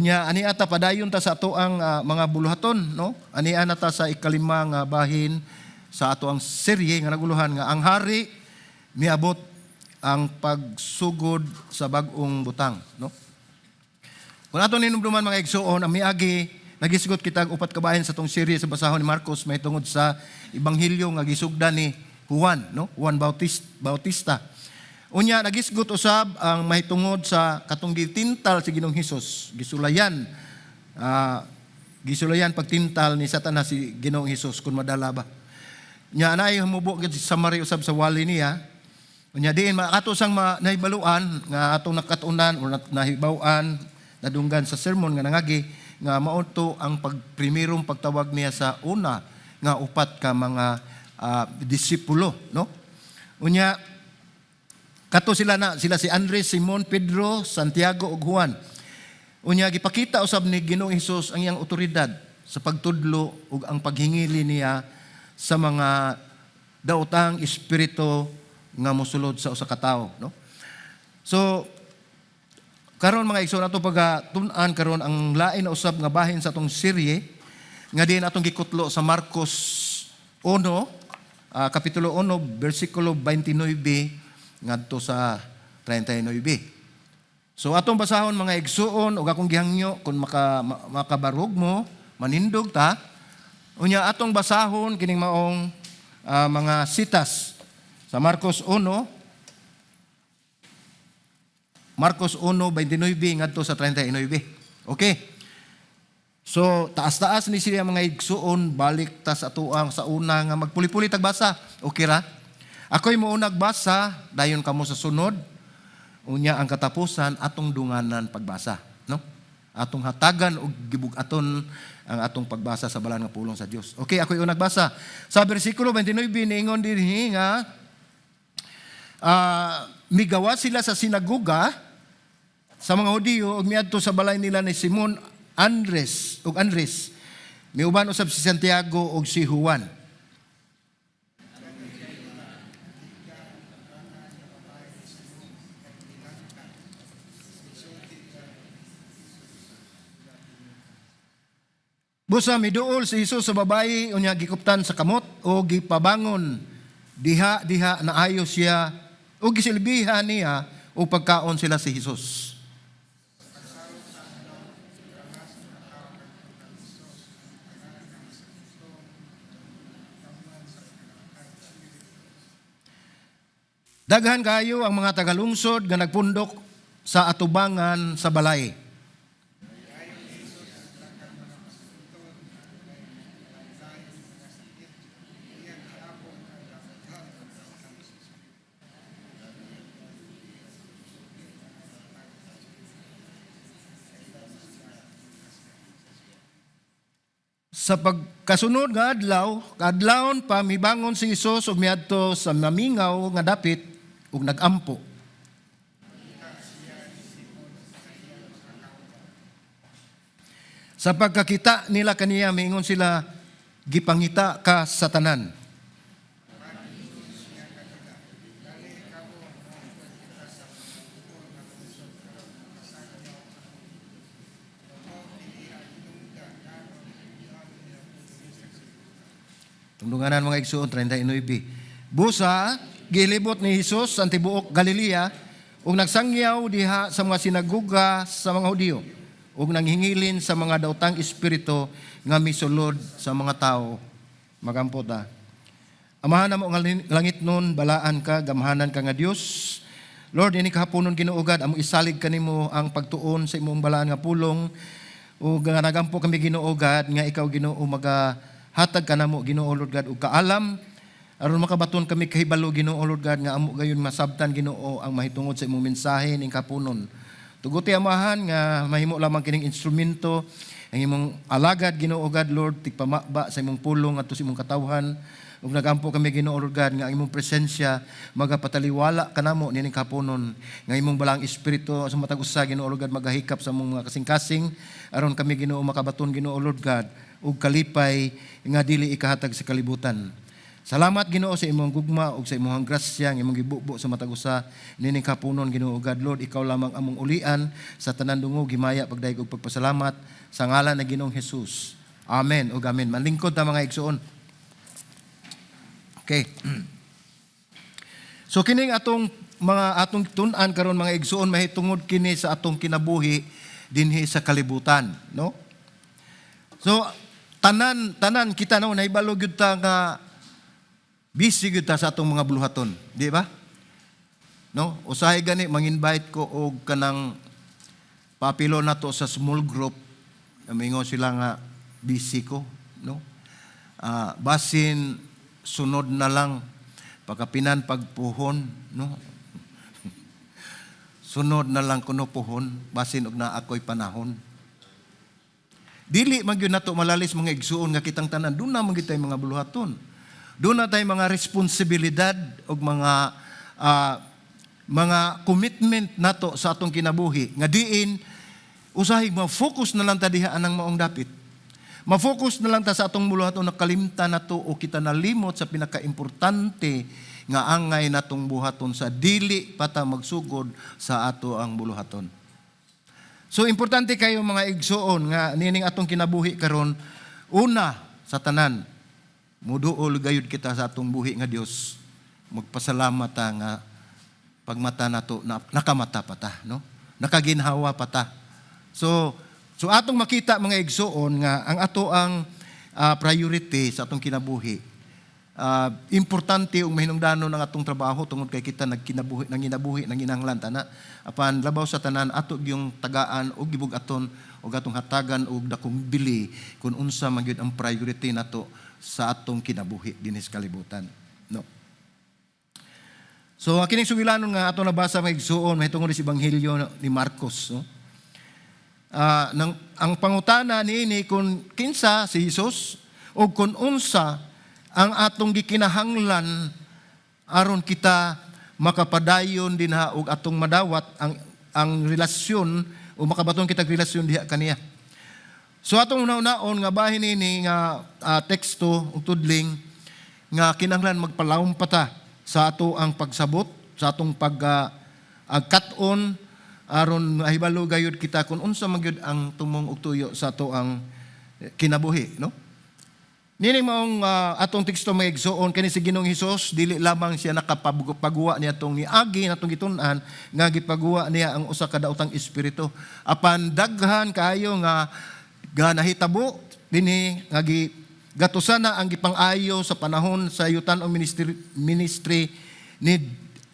Unya ani ata padayon ta sa atoang mga buluhaton, no? Ani ana ta sa ikalima nga bahin sa atoang serye nga naguluhan nga ang hari miabot, ang pagsugod sa bag-ong butang, no? Kung ato ninumduman, mga igsuon, ang miagi nagisgot kita og upat ka bahin sa atong serye sa basahon ni Marcos mahitungod sa ebanghelyo nga gisugdan ni Juan, no? Juan Bautista. Unya nagisgot usab ang mahitungod sa katong gitintal si Ginoong Hesus, gisulayan. Gisulayan pagtintal ni Satanas si Ginoong Hesus kung madala ba. Nya naay humubo gid si Samari usab sa wali niya. Unya diin ato sang nahibaluan nga atong nakatunan o nahibaw-an, nadunggan sa sermon nga nangagi nga mao to ang pagprimerong pagtawag niya sa una nga upat ka mga disipulo, no? Unya kato sila na sila si Andres, Simon, Pedro, Santiago ug Juan. Unya gipakita usab ni Ginoong Hesus ang iyang otoridad sa pagtudlo ug ang paghingili niya sa mga daotang espiritu nga mosulod sa usa ka tawo, no? So karon, mga igsoon, ato pagatun-an karon ang lain na usab nga bahin sa atong serye nga diin atong gikutlo sa Marcos 1, kapitulo 1 bersikulo 29 ngadto sa 39. So atong basahon, mga igsuon, ug akong gihangyo kung makabarog mo, manindog ta. Unya atong basahon kining maong mga sitas sa Marcos 1, Marcos 1:29 ngadto sa 39. Okay. So taas-taas ni siya, mga igsuon, balik ta sa atuang sa una nga magpuli-puli tagbasa. Okay ra? Ako'y muunag basa, dayon kamo sa sunod. Unya ang katapusan atong dunganan pagbasa, no? Atong hatagan og gibug-aton ang atong pagbasa sa balaan nga pulong sa Dios. Okay, ako'y unag basa. Sa bersikulo 29 niingon dinhi nga migawa sila sa sinagoga sa mga Hudiyo ug miadto sa balay nila ni Simon Andres ug Andres. Miuban usab si Santiago ug si Juan. Busa miduol si Jesus sa babayi, unya gikuptan sa kamot o gipabangon. Diha diha naayo siya o gisilbihan niya o pagkaon sila si Jesus. Daghan kayo ang mga tagalungsod nga nagpundok sa atubangan sa balay. Sa pagkasunod nga adlaw, kaadlawon pa, mibangon si Hesus ug miadto sa mamingaw nga dapit ug nagampo. Sa pagkakita nila kaniya, miingon sila, "Gipangita ka sa tanan." Tungdunganan, mga igsuon, 39. Busa, gilibot ni Hesus ang tibuok Galilea ug nagsangyaw diha sa mga sinagoga sa mga Hudiyo ug nanghingilin sa mga daotang espiritu nga misulod sa mga tao. Magampo ta. Amahan namo nga langit nun, balaan ka, gamhanan ka nga Dios. Lord, ini kahaponon, Ginoo God, amo isalig kanimo ang pagtuon sa imong balaan nga pulong. Ug nga nagampo kami, Ginoo God, nga ikaw, Ginoo, magahatag kanamo, Ginoo Lord God, ug kaalam aron makabaton kami kahibalo, Ginoo Lord God, nga amo gayon masabtan, Ginoo, ang mahitungod sa imong mensahe ning kapunon. Tuguti, Amahan, nga mahimo lamang kining instrumento ang imong alagad, Ginoo God Lord, tigpamaba sa imong pulong ngadto sa imong katawhan. Ug nagampo kami, Ginoo Lord God, nga ang imong presensya magapataliwala kanamo nining kapunon, nga imong balaang espiritu sa matag usa, Ginoo Lord God, magahikap sa among mga kasing-kasing aron kami, Ginoo, makabaton, Ginoo Lord God, ug kalipay nga dili ikahatag sa kalibutan. Salamat, Ginoo, sa imong gugma ug sa imong grasya nga imong gibubo sa matag usa nining kapunon, Ginoo God. Lord, ikaw lamang among ulian sa tanan dungog, himaya, pagdayeg ug pagpasalamat sa ngalan ng Ginoong Hesus. Amen ug amen. Manlingkod ta, mga igsoon. Okay. So kining atong mga atong tun-an karon, mga igsoon, mahitungod kini sa atong kinabuhi dinhi sa kalibutan, no? So tanan tanan kita, no, nahibalo gyud ta nga busy gyud ta sa atong mga buluhaton, di ba? No? Usahay gani manginvite ko og kanang papilo nato sa small group, mingon sila nga busy ko, no? Basin sunod na lang pagkapinan pagpuhon, no? Sunod na lang kuno puhon, basin og naa ako'y panahon. Dili man gyud nato malalis, mga igsuon, nga kitang tanan duna man gyud tay mga buluhaton. Duna tay mga responsibilidad ug mga commitment nato sa atong kinabuhi nga diin usahay ma-focus na lang ta diha anang maong dapit. Ma-focus na lang ta sa atong buluhaton, nakalimtan nato o kita nalimot sa pinakaimportante nga angay natong buhaton sa dili pa ta magsugod sa ato ang buluhaton. So importante kayo, mga igsuon, nga nining atong kinabuhi karon, una sa tanan, muduol gayud kita sa atong buhi nga Dios. Magpasalamat ta nga pagmata nato na, nakamata pa ta, no? Nakaginhawa pa ta. So atong makita, mga igsuon, nga ang ato ang priority sa atong kinabuhi. Importante ug mahinungdanon ang atong trabaho tungod kay kita nagkinabuhi, nanginabuhi, nanginahanglan tana. Apan labaw sa tanan, ato gyung tagaan og gibug-aton og atong hatagan og dakong bili kung unsa man gyud ang priority nato sa atong kinabuhi dinhi sa kalibutan, no? So ang kining sugilanon nga ato nabasa, mga igsuon, mahitungod sa Ebanghelyo ni Marcos, no? Nang, ang pangutana niini kung kinsa si Jesus o kung unsa ang atong gikinahanglan aron kita makapadayon dinha og atong madawat ang relasyon o makabaton kita relasyon diha kaniya. So atong una-unaon nga bahin nini nga teksto ug tudling nga kinahanglan magpalawom pa ta sa ato ang pagsabot, sa atong pag kat-on aron mahibalo gayud kita kung unsa man gyud ang tumong ug tuyo sa ato ang kinabuhi, no? Nini maong atong teksto, mga igsuon, kani si Ginoong Hesus, dili lamang siya nakapaguwa niya atong niagi natong gitun-an nga gipaguwa niya ang usa ka daotang espiritu. Apan daghan kaayo nga nahitabo dinhi nga gi gatusan na ang gipang-ayo sa panahon sa yutan-ong ministry ni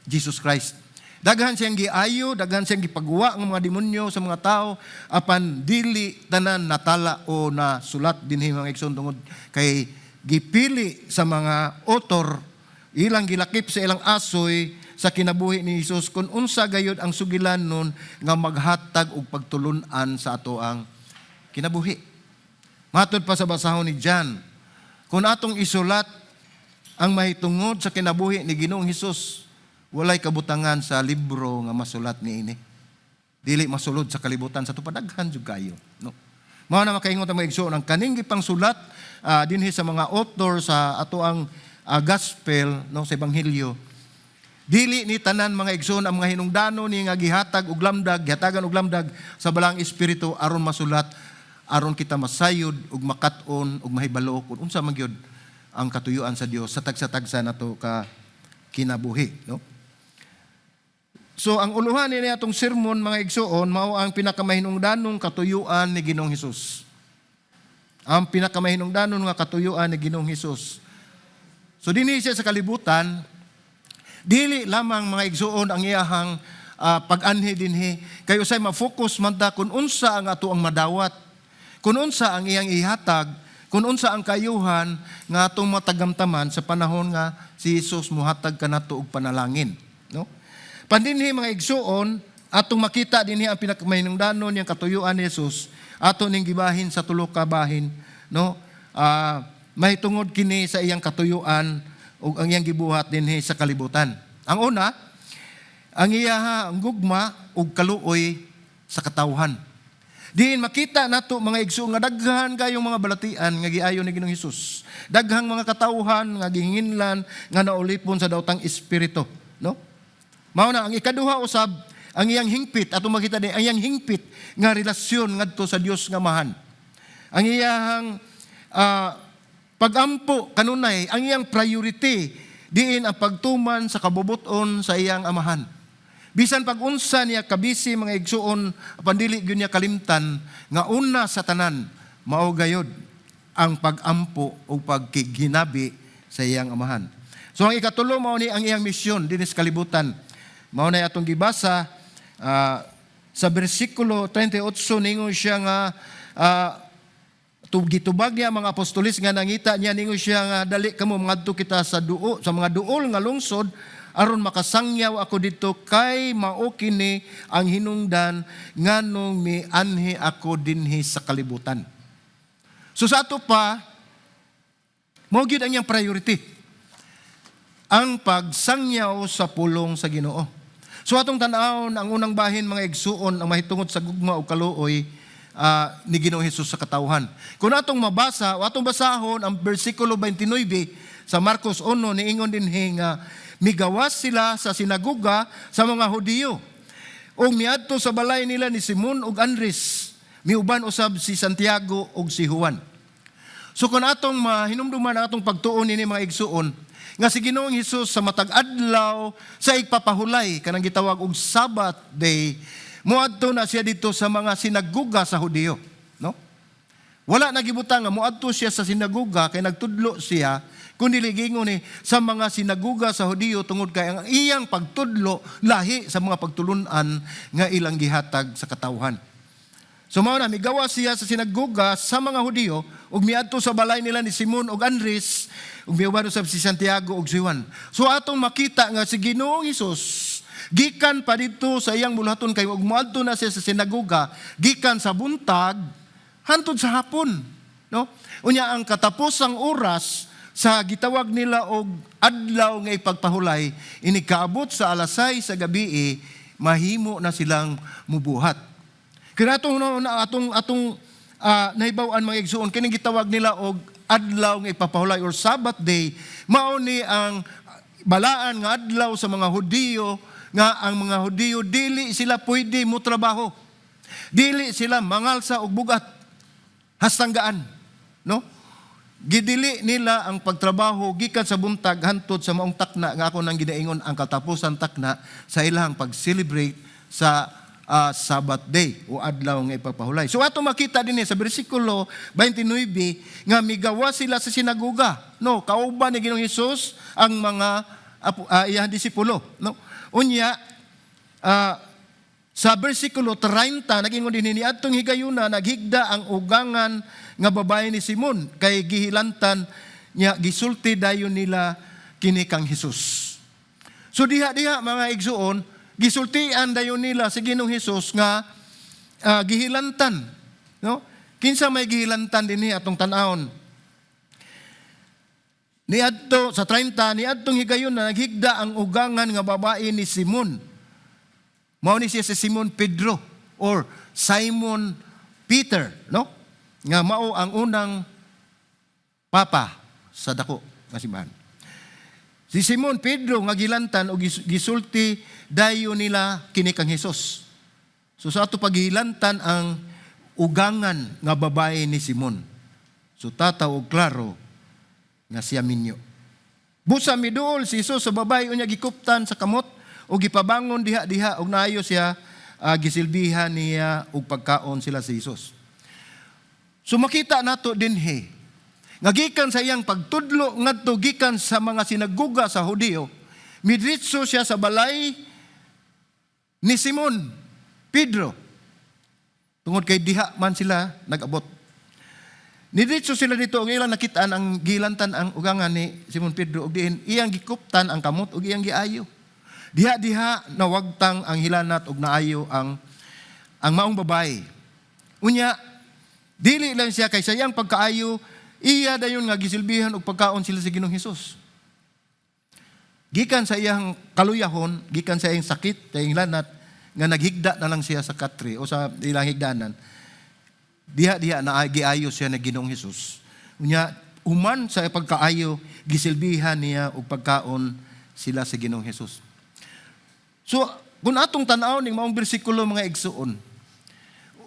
Jesus Christ. Daghan siyang giayo, daghan siyang gipaguwa ng mga demonyo sa mga tao, apan dili tanan natala o nasulat dinhi, mga igsoon, tungod kay gipili sa mga author, ilang gilakip sa ilang asoy sa kinabuhi ni Jesus kung unsa gayud ang sugilan nun nga maghatag og pagtulun-an sa ato ang kinabuhi. Matod pa sa basahon ni John, kung atong isulat ang mahitungod sa kinabuhi ni Ginoong Hesus, walay kabutangan sa libro nga masulat niini. Dili masulod sa kalibutan sa tupadaghan jud kayo, no? Mao na makaingon ang mga igsoon, ang kaning gipangsulat dinhi sa mga author sa ato ang gospel, no, sa ebanghelyo. Dili ni tanan, mga igsoon, ang mga hinungdanon ni nga gihatag og lamdag, gihatagan og lamdag sa Balaang Espiritu aron masulat, aron kita masayod ug makat-on ug mahibalo kung unsa man gyud ang katuyuan sa Dios sa tagsa-tagsa nato ka kinabuhi, no? So ang uluhan ni atong sermon, mga igsuon, mao ang pinakamahinungdanong katuyuan ni Ginoong Hesus. Ang pinakamahinungdanon nga katuyuan ni Ginoong Hesus. So dinhi siya sa kalibutan, dili lamang, mga igsuon, ang iyahang pag-anhi dinhi kay usay ma-focus man ta kung unsa ang ato ang madawat, kung unsa ang iyang ihatag, kung unsa ang kayuhan nga atong matagamtaman sa panahon nga si Jesus muhatag kanato og panalangin, no? Pandinhi, mga igsuon, atong makita dinhi ang pinakamahinungdanon niyang katuyuan ni Jesus, ato ning gibahin sa tulo ka bahin, no? Mahitungod kini sa iyang katuyuan ug ang iyang gibuhat dinhi sa kalibutan. Ang una, ang iya ang gugma ug kaluoy sa katawhan. Diin makita nato, mga igsoon, nga daghan kayong mga balatian nga giayo ni Ginoong Hesus. Daghang mga katawhan nga gihinginlan nga naulipon sa daotang espiritu, no? Mao na ang ikaduha usab, ang iyang hingpit, atong makita din ang iyang hingpit nga relasyon ngadto sa Dios nga Amahan. Ang iyang pagampo kanunay, ang iyang priority diin ang pagtuman sa kabubuton sa iyang Amahan. Bisan pag unsa niya kabisi, mga igsuon, apan dili gyud niya kalimtan nga una sa tanan mao gayod ang pagampo o pagkighinabi sa iyang Amahan. So ang ikatulo, mao ni ang iyang misyon dinhi sa kalibutan. Mao na atong gibasa sa bersikulo 38, ningon siya nga gitubag niya mga apostolis nga nangita niya, ningon siya nga, "Dali kamo, mangadto kita sa mga duol nga lungsod aron makasangyaw ako didto, kay mao kini ang hinungdan nganong mianhi ako dinhi sa kalibutan." So sa ato pa, mao gyud ang iyang priority, ang pagsangyaw sa pulong sa Ginoo. So atong tan-awon ang unang bahin, mga igsuon, ang mahitungod sa gugma o kaluoy ni Ginoong Hesus sa katawhan. Kung atong mabasa o atong basahon ang bersikulo 29 sa Marcos 1, niingon dinhi nga migawas sila sa sinagoga sa mga Hudiyo ug miadto sa balay nila ni Simon ug Andres. Miuban usab si Santiago ug si Juan. So kung atong mahinumduman ang atong pagtuon nini, mga igsuon, nga si Ginoong Hesus sa matag adlaw sa igpapahulay, kanang gitawag og Sabbath day, moadto na siya didto sa mga sinagoga sa Hudiyo, no? Wala na gibutang nga moadto siya sa sinagoga kay nagtudlo siya, kundi giingon ni sa mga sinagoga sa Hudiyo tungod kay ang iyang pagtudlo lahi sa mga pagtulunan nga ilang gihatag sa katawhan. So mao na migawas siya sa sinagoga sa mga Hudiyo ug miadto sa balay nila ni Simon ug Andres ug miuban usab si Santiago ug si Juan. So atong makita nga si Ginoong Hesus gikan pa didto sa iyang buluhaton, kay ug moadto na siya sa sinagoga gikan sa buntag hantod sa hapon, no? Unya ang katapusang oras sa gitawag nila og adlaw nga ipagpahulay, inig kaabot sa alas 6 sa gabi, mahimo na silang mubuhat. Kaya atong na atong atong nahibaw-an, mga igsuon, kining gitawag nila og adlaw nga ipapahulay or Sabbath day, mao ni ang balaan nga adlaw sa mga Hudiyo, nga ang mga Hudiyo dili sila pwede mo trabaho. Dili sila mangalsa og bugat hastanggaan, no? Gidili nila ang pagtrabaho gikan sa buntag hantod sa maong takna nga ako nang ginaingon, ang katapusan takna sa ilang pag-celebrate sa Sabbath day o adlaw nga ipapahulay. So ato makita din sa bersikulo 29 nga migawas sila sa sinagoga. No, kauban ni Ginoong Hesus ang mga iyang disipulo, no? Unya sa bersikulo 30, nagingon din, "Niadtong higayuna naghigda ang ugangan nga babae ni Simon kay gihilantan niya, gisulti dayon nila kini kang Hesus." So diha diha, mga igsuon, gisultian dayon nila si Ginoong Hesus nga gihilantan, no? Kinsa may gihilantan dinhi, atong tan-awon? Niadto sa 30, "Niadtong higayon na naghigda ang ugangan nga babae ni Simon." Mao ni siya si Simon Pedro or Simon Peter, no? Nga mao ang unang papa sa dako nga simbahan. Si Simon Pedro nga gilantan o gisulti dayon nila kini kang Hesus. So sa ato paghilantan ang ugangan nga babae ni Simon. So tataw og klaro nga siya minyo. "Busa miduol si Jesus sa babae, unya gikuptan sa kamot o gipabangon diha-diha og naayo siya, gisilbihan niya og pagkaon sila si Jesus." So makita nato dinhi nga gikan sa iyang pagtudlo ngadto gikan sa mga sinagoga sa Hudiyo, midritso siya sa balay ni Simon Pedro. Tungod kay diha man sila nag-abot. Nidiretso sila didto ang ilang nakitaan ang gilantan ang ugangan ni Simon Pedro ug diin iyang gikuptan ang kamot ug iyang giayo. Diha diha nawagtang ang hilanat ug naayo ang maong babae. Unya dili lang siya, kay sa iyang pagkaayo, iya dayon nga gisilbihan og pagkaon sila sa Ginoong Hesus. Gikan sa iyang kaluyahon, gikan sa iyang sakit, sa iyang hilanat, nga naghigda na lang siya sa katre o sa ilang higdanan. Diha-diha na giayo siya ni Ginoong Hesus. Unya human sa pagkaayo, gisilbihan niya og pagkaon sila sa Ginoong Hesus. So, kung atong tan-aw ning maong bersikulo, mga igsuon,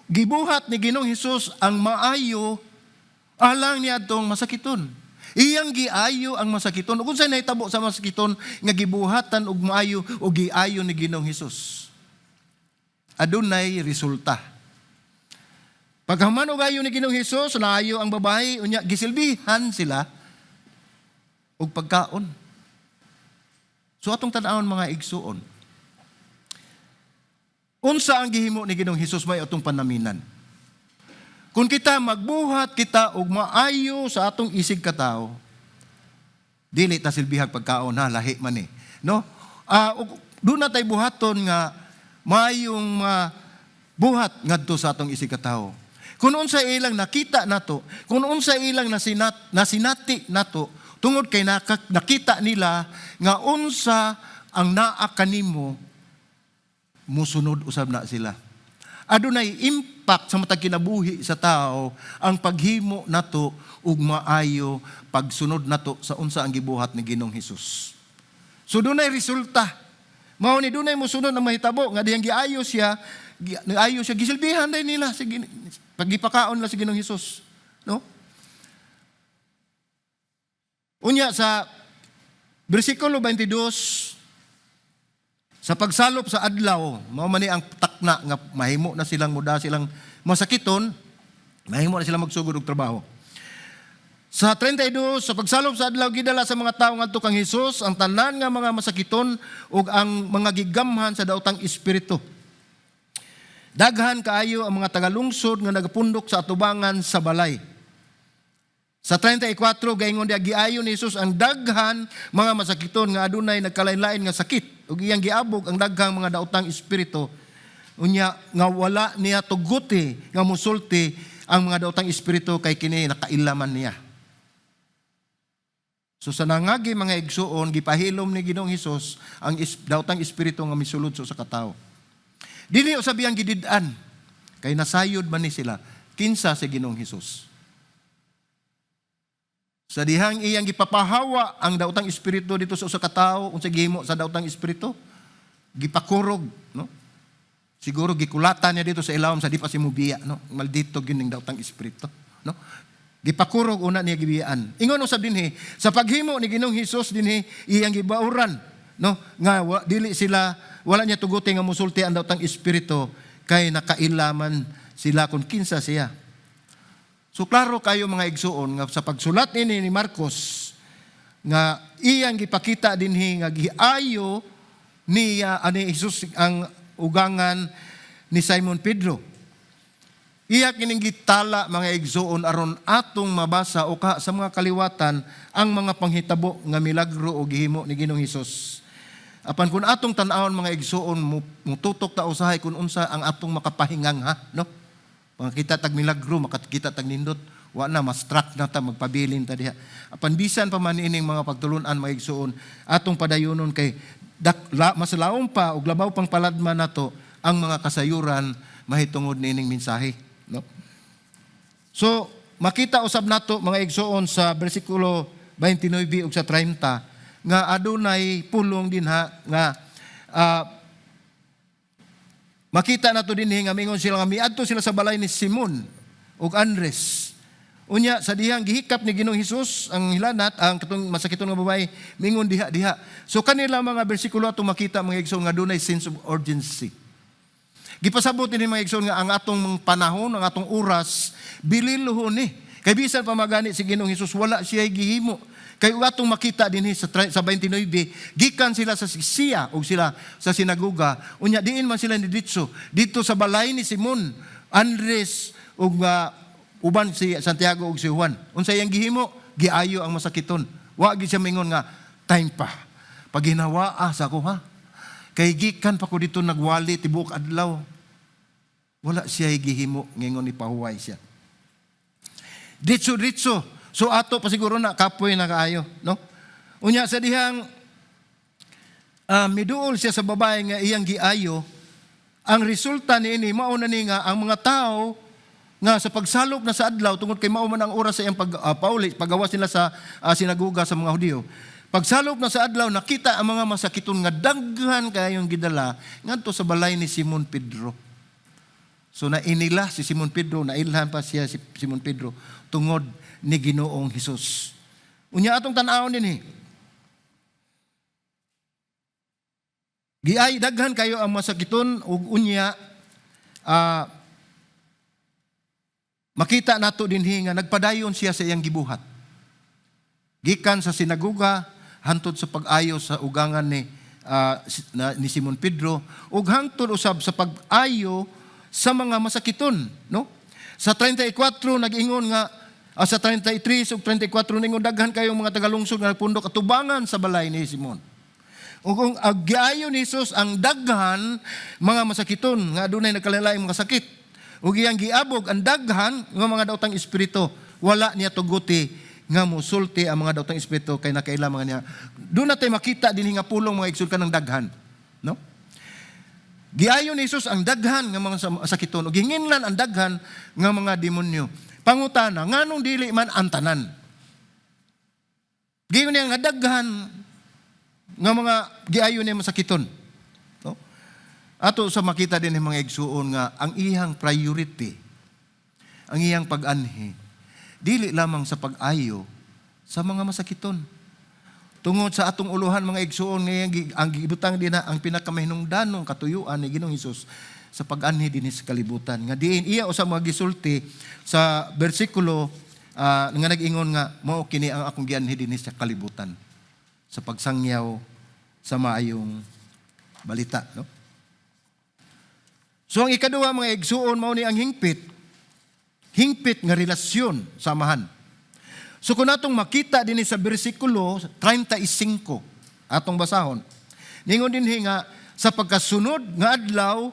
gibuhat ni Ginoong Hesus ang maayo alang niadtong masakiton. Iyang giayo ang masakiton. Ug unsay nahitabo sa masakiton nga gibuhatan og maayo o giayo ni Ginoong Hesus? Adunay resulta. Pagkahuman og ayo ni Ginoong Hesus, naayo ang babae, unya gisilbihan sila og pagkaon. So atong tan-awon, mga igsuon. Unsa ang gihimo ni Ginoong Hesus may atong panaminan? Kung kita magbuhat kita og maayo sa atong isig katawo, dili ta silbihag pagkaon ha, lahi man eh. No? Duna tay buhaton nga maayong buhat ngadto sa atong isig katawo. Kung unsa ilang nakita nato, kung unsa ilang nasinati nato, tungod kay nakita nila nga unsa ang naa kanimo, musunod usab na sila. Adunay impact sa matag kinabuhi sa tao ang paghimo nato ug maayo, pagsunod nato sa unsa ang gibuhat ni Ginoong Hesus. So dunay resulta. Mao ni dunay mosunod ang mahitabo nga diyang giayo siya, giayo siya, gisilbihan din nila si pagipakaon nila si Ginoong Hesus, no? Unya sa bersikulo 22, sa pagsalop sa adlaw, mao man ni ang takna nga mahimo na silang muda silang masakiton, mahimo na silang magsugod og trabaho. Sa 32, sa pagsalop sa adlaw, gidala sa mga tawo ngadto kang Hesus ang tanan nga mga masakiton ug ang mga gigamhan sa daotang espiritu. Daghan kaayo ang mga tagalungsod nga nagapundok sa atubangan sa balay. Sa 34, gaingon diya, giayo ni Jesus ang daghan mga masakiton nga adunay nagkalain-lain nga sakit ug iyang giabog ang daghang mga daotang espiritu. Unya nga wala niya tuguti nga musulti ang mga daotang espiritu kay kini nakailaman niya. So sa nangagi, mga igsuon, gipahilom ni Ginoong Hesus ang daotang espiritu nga misulod sa usa ka tawo. Dili usab iyang gidid-an kay nasayod man ni sila kinsa si Ginoong Hesus. Sa dihang iyang gipapahawa ang daotang espiritu dito sa usa ka tawo, unsa gihimo sa daotang espiritu? Gipakurog, no? Siguro gikulatan niya dito sa ilawom sa di pa si mubiya, no? Maldito gyud ning daotang espiritu, no? Gipakurog una niya gibiyaan. Ingon usab dinhi, sa paghimo ni Ginoong Hesus dinhi, iyang gibauran, no? Nga dili sila, wala niya tuguti nga musulti ang daotang espiritu kay nakailaman sila kung kinsa siya. So klaro kayo, mga igsuon, nga sa pagsulat ini ni Marcos nga iyang gipakita dinhi nga giayo niya ani Jesus ang ugangan ni Simon Pedro. Iya kining gitala, mga igsuon, aron atong mabasa o ka sa mga kaliwatan ang mga panghitabo nga milagro o gihimo ni Ginoong Hesus. Apan kung atong tan-awon, mga igsuon, mututok ta usahay kung unsa ang atong makapahingang ha, no? Makakita tag milagro, makakita tag nindot, wa na ma-struck na ta, magpabilin ta diha. Apan bisan pa man ining mga pagtulunan, mga igsuon, atong padayunon kay mas laom pa ug labaw pang paladman nato ang mga kasayuran mahitungod niining mensahe, no? So, makita usab nato, mga igsuon, sa bersikulo 29 ug sa 30 nga adunay pulong dinha nga makita nato dinhi nga mingon sila nga miadto sila sa balay ni Simon ug Andres. Unya sa dihang gihikap ni Ginoong Hesus ang hilanat, ang katong masakiton nga babae, mingon diha diha. So kanila mga bersikulo atong makita, mga igsoon, nga dunay sense of urgency. Gipasabot ni mga igsoon nga ang atong panahon, ang atong oras bililhon ni. Kay bisan pa magani si Ginoong Hesus, wala siya gihimo. Kay atong makita dinhi sa 29, gikan sila sa siya o sila sa sinagoga. Unya diin man sila ni ditso dito sa balay ni Simon, Andres ug uban si Santiago ug si Juan. Unsa iyang gihimo? Giayo ang masakiton. Wa gid siya mingon nga time pa. Paginawaa sa ko ha. Kay gikan pa ko dito nagwali tibuok adlaw. Wala siya gihimo ngingon ni pahuway siya. Ditso ditso. So ato pa siguro na kapoy na kaayo, no? Unya sa dihang miduol siya sa babae nga iyang giayo, ang resulta niini mao na ni nga ang mga tao nga Nga sa pagsalop na sa adlaw, tungod kay mao man ang oras sa iyang pag pauli, pagawas nila sa sinagoga sa mga Hudiyo. Pagsalop na sa adlaw, nakita ang mga masakiton nga daghan kayong gidala ngadto sa balay ni Simon Pedro. So nainila si Simon Pedro, nailhan pa siya si Simon Pedro tungod ni Ginoong Hesus. Unya atong tan-awon dinhi. Giay daghan kayo ang masakiton ug unya makita nato dinhi nga nagpadayon siya sa iyang gibuhat. Gikan sa sinagoga hantod sa pag-ayo sa ugangan ni Simon Pedro ug hangtod usab sa pag-ayo sa mga masakiton, no? Sa 34 nag-ingon nga sa 33 ug 34 ningon daghan kayong mga tagalungsod nga nagpundok atubangan sa balay ni Simon. Ug kung giayo ni Jesus ang daghan mga masakiton nga adunay nagkalain mga sakit. Ug iyang giabog ang daghan nga mga daotang espiritu, wala niya tuguti nga musulti ang mga daotang espiritu kay nakaila mga niya. Doon natin makita dinhi nga pulong, mga igsoon, kanang daghan, no? Giayo ni Jesus ang daghan nga mga sakiton ug gihinginlan ang daghan nga mga demonyo. Pangutana, nganong dili man ang tanan? Giyon niya nga daghan nga mga giayo niya masakiton. No? Ato sa makita din mga igsuon nga ang iyang priority, ang iyang pag-anhi, dili lamang sa pag-ayo sa mga masakiton. Tungod sa atong uluhan, mga igsuon, nga ang gibutang din na ang pinakamahinungdanong katuyuan ni Ginoong Hesus sa pag-anhi dinhi sa kalibutan. Nga diin iya usa mga gisulti sa bersikulo nga nag-ingon nga mao kini ang akong gianhi dinhi sa kalibutan sa pagsangyaw sa maayong balita, no? So ang ikaduha, mga igsuon, mao ni ang hingpit hingpit nga relasyon sa Amahan. So kung atong makita dinhi sa bersikulo 35, atong basahon. Ningon dinhi nga sa pagkasunod nga adlaw,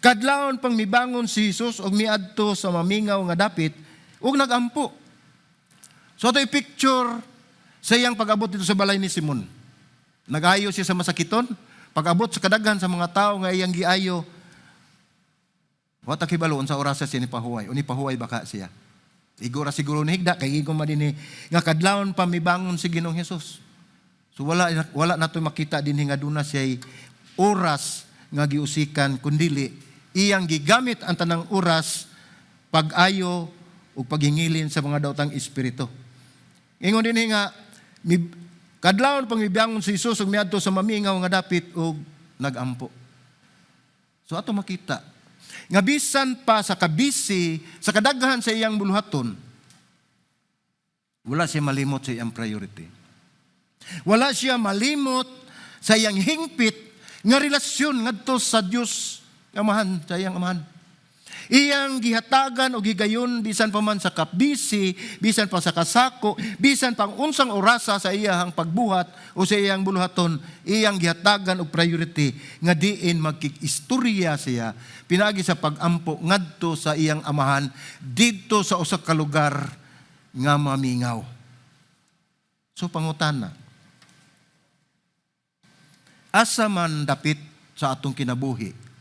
kadlawon pang mibangon si Jesus ug miadto sa mamingaw nga dapit ug nagampo. So ato'y picture sa iyang pag-abot dito sa balay ni Simon. Nag-ayo siya sa masakiton. Pag-abot sa kadaghan sa mga tao nga iyang giayo, wa ta kibalo unsa orasa siya ni pahuway. O ni pahuway baka siya. Igo ra siguro ni higda kay igo man dinhi nga kadlawon pa mibangon si Ginoong Hesus. So wala wala nato makita dinhi nga duna siya oras nga giusikan, kundili iyang gigamit ang tanang oras pag-ayo ug paghingilin sa mga daotang espiritu. Ingon dinhi nga kadlawon pang mibangon si Jesus ug miadto sa mamingaw nga dapit ug nagampo. So ato makita nga bisan pa sa kabisi, sa kadaghan sa iyang buluhaton, wala siya malimot sa iyang priority. Wala siya malimot sa iyang hingpit nga relasyon ngadto sa Dios Amahan, sa iyang Amahan. Iyang gihatagan og higayon bisan pa man sa kabisi, bisan pa sa kasako, bisan pang unsang orasa sa iyang pagbuhat o sa iyang buluhaton, iyang gihatagan og priority nga diin magkig-istorya siya pinaagi sa pagampo ngadto sa iyang Amahan didto sa usa ka lugar nga mamingaw. So pangutana, asa man dapit sa atong kinabuhi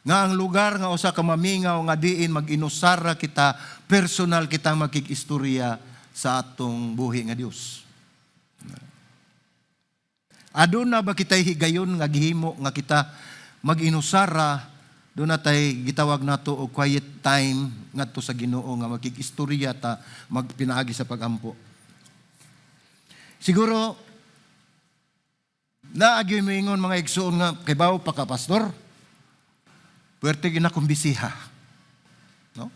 nga ang lugar nga usa ka mamingaw nga diin mag-inusara kita, personal kitang magkig-istorya sa atong buhi nga Dios? Aduna ba kitay higayon nga gihimo nga kita mag-inusara, duna tay gitawag nato og quiet time ngadto sa Ginoo nga magkig-istorya ta magpinaagi sa pagampo? Siguro naagyoy moingon, mga igsuon, nga kay pa ka, pastor. Puwerte gyud akong bisiha. No?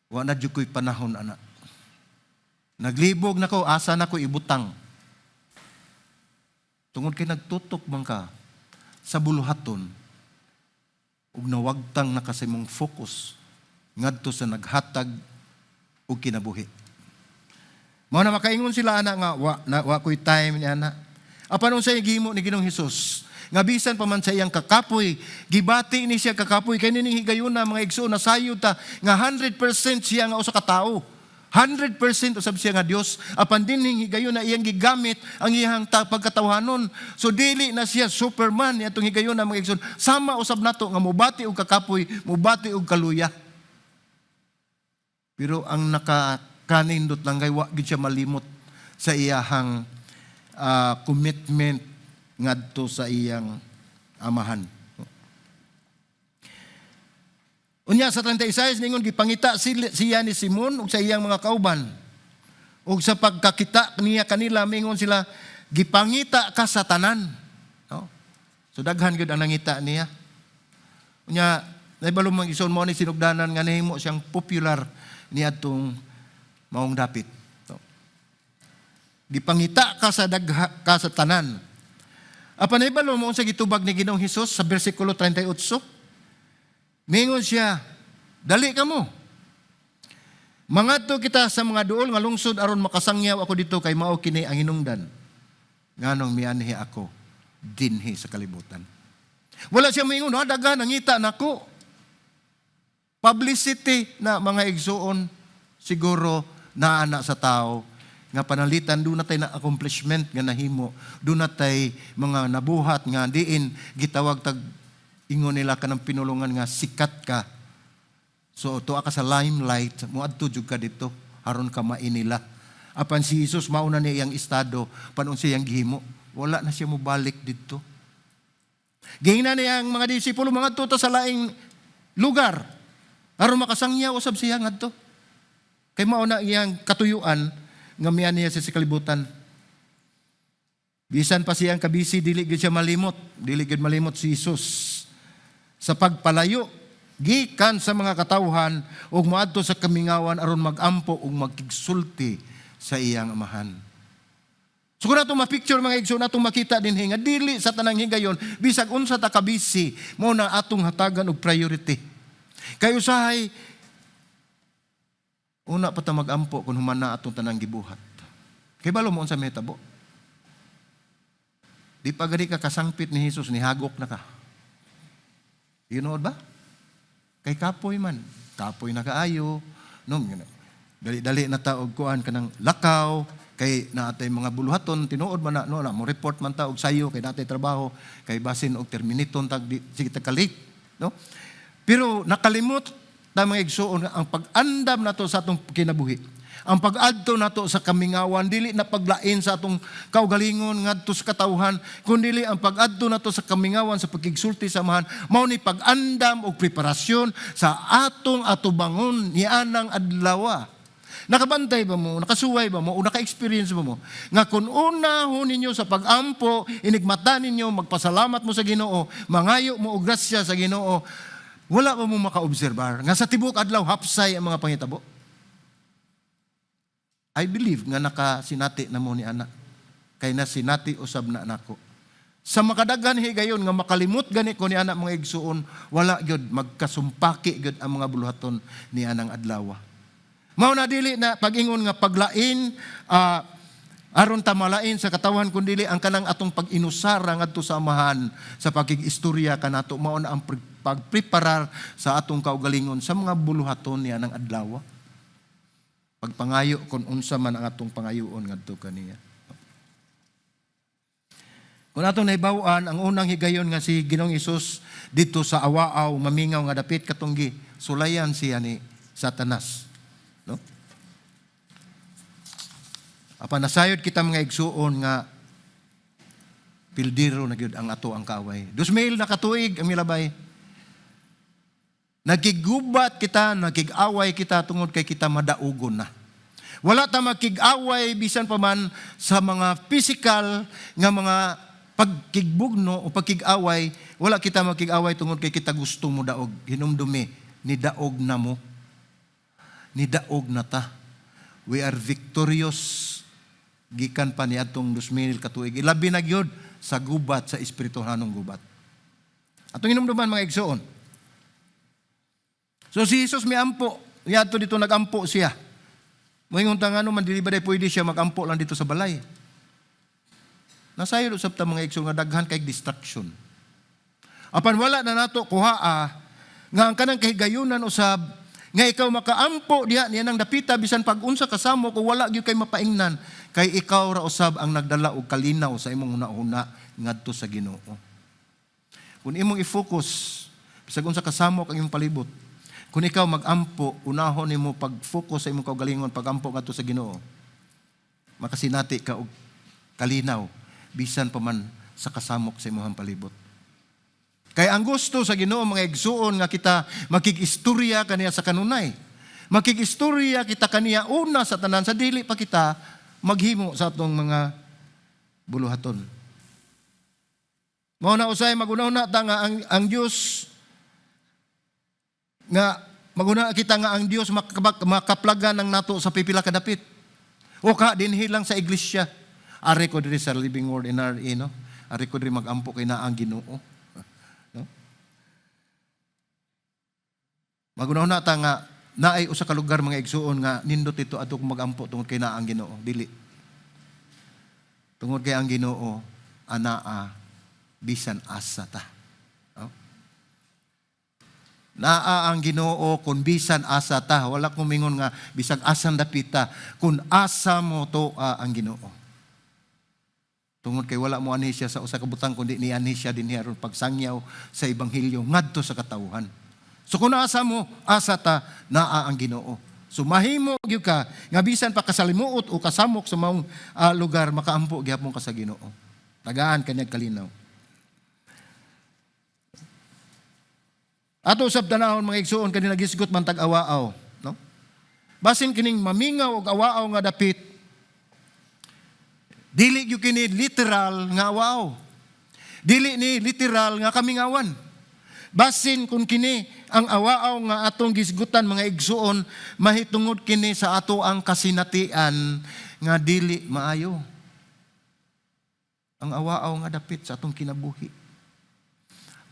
Wa na jud ko'y panahon ana. Naglibog na ko, asa na ko ibutang? Tungod kay nagtutok man ka sa buluhaton ug nawagtang na ka sa imong focus ngadto sa naghatag og kinabuhi. Mao na makaingon sila ana nga wa na wa ko'y time ni ana. Apan unsay gihimo ni Ginoong Hesus? Nga bisan pa man sa iyang kakapoy, gibati ni siya kakapoy kay nining higayuna, mga igsoon, nasayod ta nga 100% siya nga usa ka tawo. 100% usab siya nga Dios, apan dinhing higayuna iyang gigamit ang iyang pagkatawhanon. So dili na siya Superman niadtong higayuna, mga igsoon. Sama usab nato nga mubati og kakapoy, mubati og kaluya. Pero ang nakakanindot lang kay wa gid siya malimot sa iyahang commitment ngadto sa iyang Amahan. Unya sa 36, ningon gipangita siya ni Simon ug sa iyang mga kauban. Ug sa pagkakita niya kanila, mingon sila, "Gipangita ka sa tanan." No? So daghan gyud ang nangita niya. Unya nahibalo, mga igsoon, mao ni sinugdanan nga nahimo siyang popular niadtong maong dapit. No? Gipangita ka sa dagha ka sa tanan. Apan nahibalo mo unsa gitubag ni Ginoong Hesus sa bersikulo 38? Mingon siya, "Dali kamo. Mangadto kita sa mga duol nga lungsod aron makasangyaw ako didto, kay mao kini ang hinungdan nganong mianhi ako dinhi sa kalibutan." Wala siya moingon, "Ah, daghan nangita nako." Publicity na, mga igsuon, siguro naa na sa tao nga panalitan duna tay na accomplishment nga nahimo, duna tay mga nabuhat nga diin gitawag tag ingon nila kanang pinulungan nga sikat ka. So tuwa ka sa limelight, moadto jud ka didto aron ka mainila. Apan si Jesus, mauna niya iyang estado panon siyang gihimo. Wala na siya mobalik didto. Gihingnan niya ang mga disipulo, "Mangadto ta sa laing lugar aron makasangyaw usab siya ngadto." Kay mao na iyang katuyuan nga mianhi siya sa kalibutan. Bisan pa siyang kabisi, dili gyud siya malimot. Dili gyud malimot si Jesus sa pagpalayo gikan sa mga katawhan ug moadto sa kamingawan aron magampo ug magkigsulti sa iyang Amahan. So kung natong ma-picture, mga igsoon, natong makita din nga dili sa tanang higayon, bisag unsa ta kabisi, mao na atong hatagan og priority. Kay usahay una pa ta magampo kung human na atong tanang gibuhat. Kay balo mo unsa mahitabo. Di pa gani ka kasangpit ni Jesus, nihagok na ka. You know ba? Kay kapoy man. Kapoy na kaayo. No, dali-dali na ta og kuan kanang lakaw kay naatay mga buluhaton, tinuod man na, no, na mo report man ta og sayo kay natay trabaho, kay basin og terminiton tag di, sige ta ka-late, no? Pero nakalimot ta, mga igsuon, ang pag-andam nato sa atong kinabuhi, ang pag-adto nato sa kamingawan, dili na paglain sa atong kaugalingon ngadto sa katawhan, kundi ang pag-adto nato sa kamingawan sa pagkigsulti sa Amahan, mao ni pag-andam og preparasyon sa atong atubangon nianang adlaw. Nakabantay ba mo, nakasuway ba mo, o naka-experience ba mo nga kung una ho ninyo sa pag-ampo, inigmata ninyo, magpasalamat mo sa Ginoo, mangayo mo og grasya sa Ginoo, wala ba mo maka-obserbar nga sa tibuok adlaw hapsay ang mga pangitabo? I believe nga nakasinati na mo ni ana. Kay na sinati usab na nako. Sa makadaghan higayon nga makalimot gani ko ni ana, mga igsuon, wala gyud magkasumpaki gyud ang mga buluhaton ni anang adlaw. Mao na dili na pag-ingon nga paglain aron ta malain sa katawhan, kundi ang kanang atong pag-inusara ngadto sa Amahan sa pagkig-istorya kanato, mao na ang pagpreparar sa atong kaugalingon sa mga buluhaton niya ng adlaw. Pagpangayo kung unsa man ang atong pangayoon ngadto kaniya. Kung atong nahibaw-an, ang unang higayon nga si Ginoong Hesus didto sa awaaw, mamingaw nga dapit, katong sulayan siya ni Satanas. No? Apan nasayod kita, mga igsuon, nga pildiro na gyud ang ato ang kaaway. 2000 na katuig ang milabay. Nagkigubat kita, nagkig-away kita tungod kay kita madaugon na. Wala ta makig-away bisan pa man sa mga physical nga mga pagkigbugno o pagkig-away, wala kita makig-away tungod kay kita gusto mo daog. Hinumdumi, ni daog na mo. Ni daog na ta. We are victorious gikan pa ni atong 2000 katuig. Ilabi na gyud sa gubat, sa espirituhanong gubat. Atong hinumduman, mga igsoon. So si Jesus miampo, yadto didto nagampo siya. Moingon ta, "Ngano man dili ba day pwede siya magampo lang didto sa balay?" Nasayod usab ta, mga igsoon, nga daghan kay distraction. Apan wala na nato kuhaa nga ang kanang kahigayunan usab nga ikaw makaampo diha niya nang dapita bisan pag unsa kasamo kung wala gyud kay mapaingnan, kay ikaw ra usab ang nagdala og kalinaw sa imong hunahuna ngadto sa Ginoo. Kung imong i-focus bisag unsa kasamo ang imong palibot, Kung ikaw magampo, unahon nimo pag-focus sa imong kaugalingon pagampo ngadto sa Ginoo. Makasinati ka og kalinaw bisan pa man sa kasamok sa imong palibot. Kay ang gusto sa Ginoo, mga igsuon, nga kita makig-istorya kaniya sa kanunay. Makig-istorya kita kaniya una sa tanan sa dili pa kita maghimo sa atong mga buluhaton. Mao na usay maguna-una ta nga ang Dios nga maguna kita nga ang Dios makaplagan ng nato sa pipila ka dapit. O ka dinhi lang sa iglesia. Ari ko diri sa Living Word NRE, no. Ari ko diri magampo kay naa ang Ginoo. No? Maguna-una ta nga naay usa ka lugar, mga igsuon, nga nindot ito adto kong magampo tungod kay naa ang Ginoo. Dili. Tungod kay ang Ginoo anaa bisan asa ta. No? Naa ang Ginoo kung bisan asa ta. Wala ko mingon nga bisag asan dapita, kung asa mo to ang Ginoo. Tungod kay wala mo ani siya sa usa ka butang kundi nianhi siya dinhi aron pagsangyaw sa ebanghelyo ngadto sa katawhan. So kung asa mo, asa ta, naa ang Ginoo. So mahimo gyud ka nga bisan pa kasalimuot o kasamok sa maong lugar, makaampo gihapon ka sa Ginoo. Tagaan kanyang kalinaw. Ato usab tanahon, mga igsuon, kani nagisgot man tag awaaw, no? Basin kining mamingaw og awaaw nga dapit, dili gyud kini literal nga awaaw. Dili ni literal nga kamingawan. Basin kung kini ang awaaw nga atong gisgutan, mga igsuon, mahitungod kini sa ato ang kasinatian nga dili maayo. Ang awaaw nga dapit sa atong kinabuhi.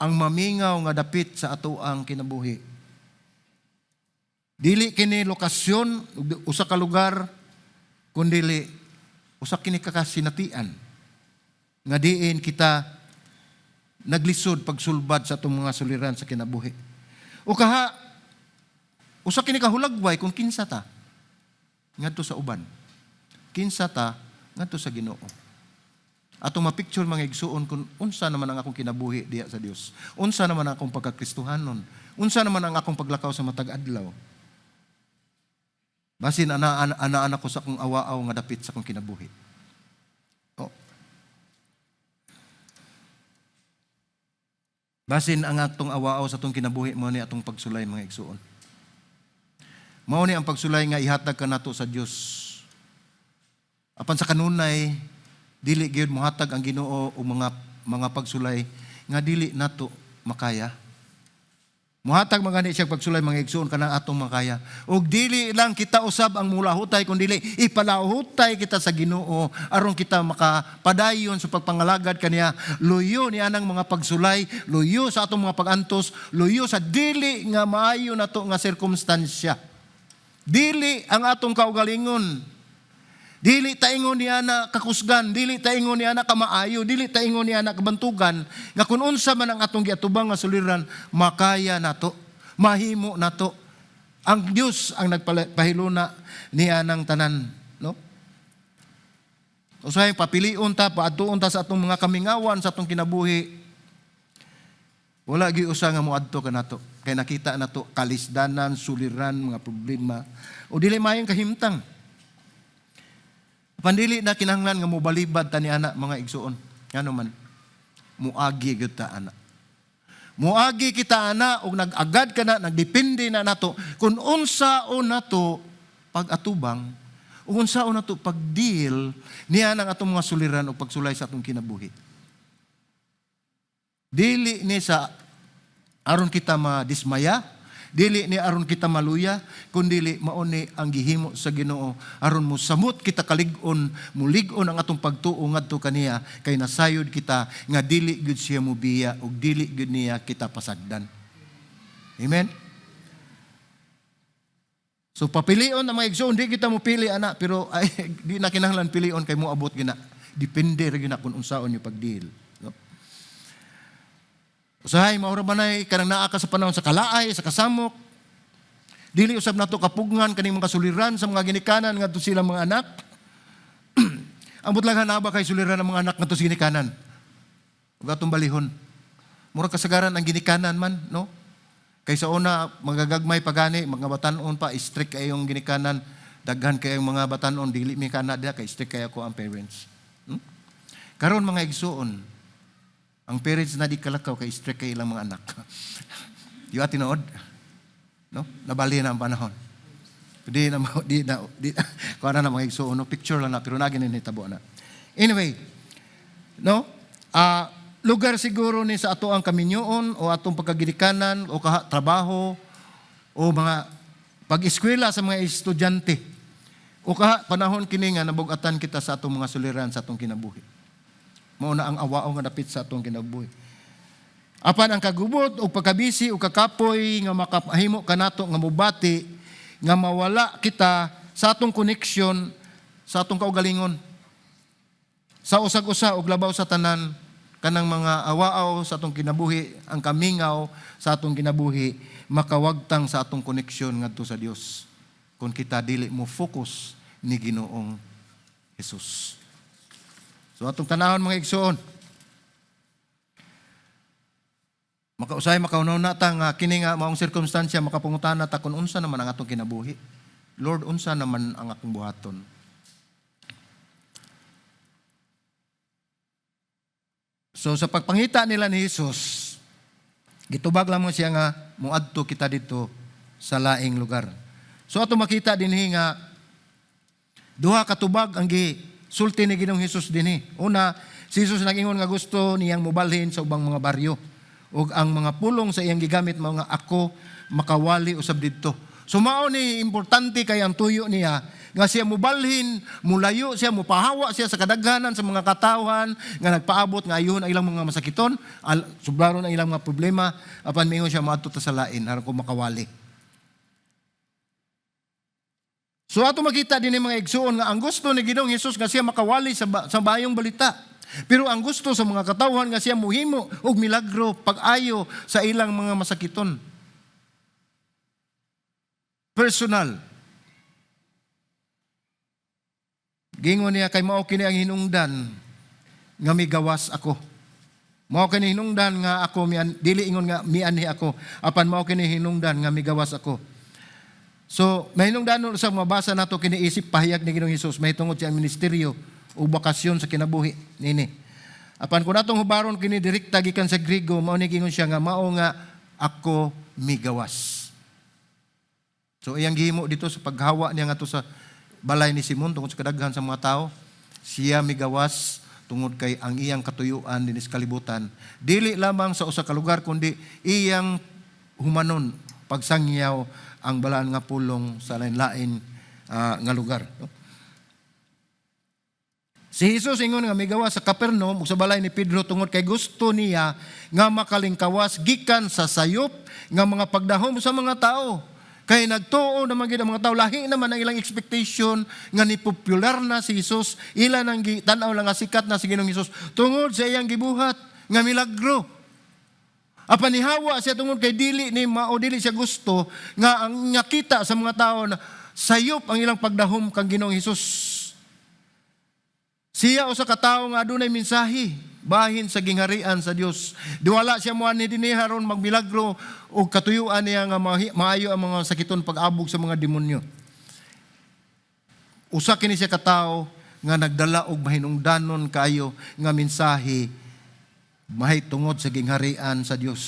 Ang mamingaw nga dapit sa ato ang kinabuhi. Dili kini lokasyon, usa ka lugar, kundili usa kini ka kasinatian nga diin kita naglisod pagsulbad sa atong mga suliran sa kinabuhi. O kaha usa kini ka hulagway kung kinsa ta ngadto sa uban. Kinsa ta ngadto sa Ginoo. Atong mapicture, mga igsuon, kung unsa naman ang akong kinabuhi diha sa Dios. Unsa naman ang akong pagkakristohanon. Unsa naman ang akong paglakaw sa matag adlaw. Basin ana-ana ko sa akong awaaw nga dapit sa akong kinabuhi. Oh. Basin ang atong awaaw sa atong kinabuhi mao ni atong pagsulay, mga igsuon. Mao ni ang pagsulay nga ihatag kanato sa Dios. Apan sa kanunay dili gyud mohatag ang Ginoo og mga pagsulay nga dili nato makaya. Muhatag man gani siya pagsulay, mga igsuon, kanang atong makaya. Og dili lang kita usab ang mulahutay kun dili ipalahutay kita sa Ginoo aron kita makapadayon sa pagpangalagad kaniya, luyo ni anang mga pagsulay, luyo sa atong mga pagantos, luyo sa dili nga maayo nato nga sirkumstansya. Dili ang atong kaugalingon. Dili taingon niya na kakusgan, dili taingon niya na kamaayo, dili taingon niya na kabantugan, nga kung unsa man ang atong giatubang nga suliran, makaya nato, mahimo nato. Ang Dios ang nagpahiluna niya ng tanan, no? Usahay papilion ta, paadtuon ta sa atong mga kamingawan sa atong kinabuhi. Wala gyud usa nga moadto kanato. Kay nakita nato kalisdanan, suliran, mga problema. O dili mayong kahimtang. Pandili na kinahanglan nga mobalibad ta ni ana, mga igsuon. Ngano man muagi gyud ta ana. Muagi kita ana og nag-agad ka na, nagdepende na nato kung unsaon nato pag-atubang ug unsaon nato pag-deal niya ng atong mga suliran o pagsulay sa atong kinabuhi. Dili ni sa aron kita madismaya, dili ni aron kita maluya, kundili mao ni ang gihimo sa Ginoo aron mosamot kita kalig-on, mulig-on ang atong pagtuo ngadto kaniya kay nasayod kita nga dili gyud siya mobiya ug dili gyud niya kita pasagdan. Amen. So papilion ang mga igsoon, di kita mo pili ana, pero ay, di na kinahanglan pilion kay moabot gina. Depende ra gyud na kung unsaon yung pag-deal. No? Usahay, maura ba nay kanang naa ka sa panahon sa kalaay, sa kasamok. Dili usab nato kapugngan kaning mga suliran sa mga ginikanan ngadto sila mga anak. Ambot lang naa ba kay suliran ng mga anak ngadto sa ginikanan? Ug atong balihon. Mura kasagaran ang ginikanan man, no? Kay sa una, magagagmay pa gani, mga batanon pa, strict kayong ginikanan, daghan kayong mga batanon, dili mi kana diha kay strict kayo ko ang parents. Karon, mga igsuon, ang parents na di kalakaw kay strict kay ilang mga anak. Di ba tinuod? No? Nabali na ang panahon. Di na di na di kuan na, mga igsuon, no, picture lang na, pero nagi ni nitabo na. Anyway, no? Lugar siguro ni sa ato ang kaminyoon o atong pagkagidikanan o kaha, trabaho o mga pag-eskwela sa mga estudyante. O kaha panahon kini nga nabugatan kita sa atong mga suliran sa atong kinabuhi. Mao na ang awao nga dapit sa atong kinabuhi. Apan ang kagubot o pagkabisi o kakapoy nga makahimo kanato nga mubati nga mawala kita sa atong connection sa atong kaugalingon. Sa usag-usa og labaw sa tanan, kanang mga awaaw sa atong kinabuhi, ang kamingaw sa atong kinabuhi, makawagtang sa atong koneksyon ngadto sa Dios kung kita dili mo focus ni Ginoong Jesus. So atong tanahon, mga igsoon, makausay makaunaw na ta nga kini nga maong sirkumstansya, makapangutana ta kung unsa naman ang atong kinabuhi. Lord, unsa naman ang akong buhaton? So sa pagpangita nila ni Jesus, gitubag lamang siya nga muadto kita dito sa laing lugar. So ato makita dinhi nga duha ka tubag ang gisulti ni Ginoong Hesus dinhi. Una, si Jesus nag-ingon nga gusto niyang mobalhin sa ubang mga baryo. Ug ang mga pulong sa iyang gigamit mao nga "Ako makawali usab didto." So mao ni importante kay ang tuyo niya nga siya mubalhin, mulayo siya, mupahawa siya sa kadaghanan sa mga katawhan nga nagpaabot nga ayuhon ang ilang mga masakiton, sublaron ang ilang mga problema, apan mingon siya, "Moadto ta sa lain aron ko makawali." So ato makita din mga igsuon nga ang gusto ni Ginoong Hesus nga siya makawali sa maayong balita. Pero ang gusto sa mga katawhan nga siya muhimo og milagro pag-ayo sa ilang mga masakiton. Personal. Gingon niya kay mao kini ang hinungdan nga migawas ako. Mao kini hinungdan nga ako mian, dili ingon nga mianhi ako, apan mao kini hinungdan nga migawas ako. So, mahinungdan sa mabasa nato kini isip pahayag ni Ginoong Hesus mahitungod sa ministeryo o bakasyon sa kinabuhi nini. Apan kung atong hubaron kini direkta gikan sa Griego, mao ni gingon siya nga mao nga ako migawas. So iyang gihimo dito sa paghawa niya ngadto sa balay ni Simon tungod sa kadaghan sa mga tao, siya migawas tungod kay ang iyang katuyuan dinhi sa kalibutan dili lamang sa usa ka lugar kundi iyang humanon pagsangyaw ang balaan nga pulong sa lain-lain nga lugar. No? Si Jesus ingon nga migawas sa Capernaum ug sa balay ni Pedro tungod kay gusto niya nga makalingkawas gikan sa sayop nga mga pagdahom sa mga tao. Kay nagtuo naman gid ang mga tao, lahi naman ang ilang expectation nga ni popular na si Jesus, ila nang tan-aw lang nga sikat na si Ginoong Hesus tungod sa iyang gibuhat nga milagro. Apan nihawa siya tungod kay dili ni mao, dili siya gusto nga ang nakita sa mga tao na sayop ang ilang pagdahom kang Ginoong Hesus. Siya usa ka tawo nga adunay mensahe bahin sa gingharian sa Dios. Diwala siya moanhi dinhi aron magmilagro o katuyuan niya nga maayo ang mga sakiton pag-abog sa mga demonyo. Usa kini siya ka tawo nga nagdala og mahinungdanon kaayo nga mensahe mahitungod sa gingharian sa Dios.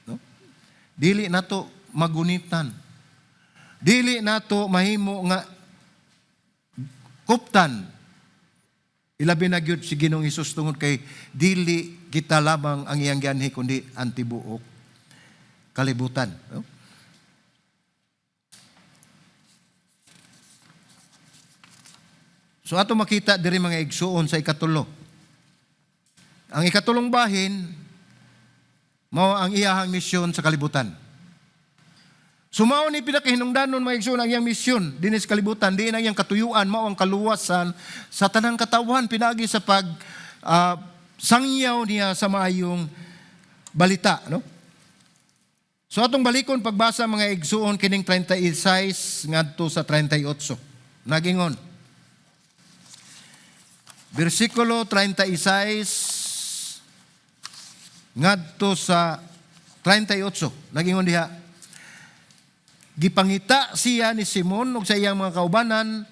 No? Dili nato magunitan. Dili nato mahimo nga kuptan. Ilabi na gyud si Ginoong Hesus tungod kay dili kita lamang ang iyang gianhi kundi ang tibuok kalibutan. No? So ato makita diri, mga igsuon, sa ikatulo. Ang ikatulong bahin mao ang iyahang misyon sa kalibutan. So mao ni pinakahinungdanon, mga igsuon, ang iyang misyon dinhi sa kalibutan, diin ang iyang katuyuan mao ang kaluwasan sa tanang katawhan pinaagi sa pag sangyaw niya sa maayong balita, no? So atong balikon pagbasa, mga igsuon, kining 36 ngadto sa 38. Nagingon. Bersikulo 36 ngadto sa 38, nagingon diha, gipangita siya ni Simon ug sa iyang mga kaubanan.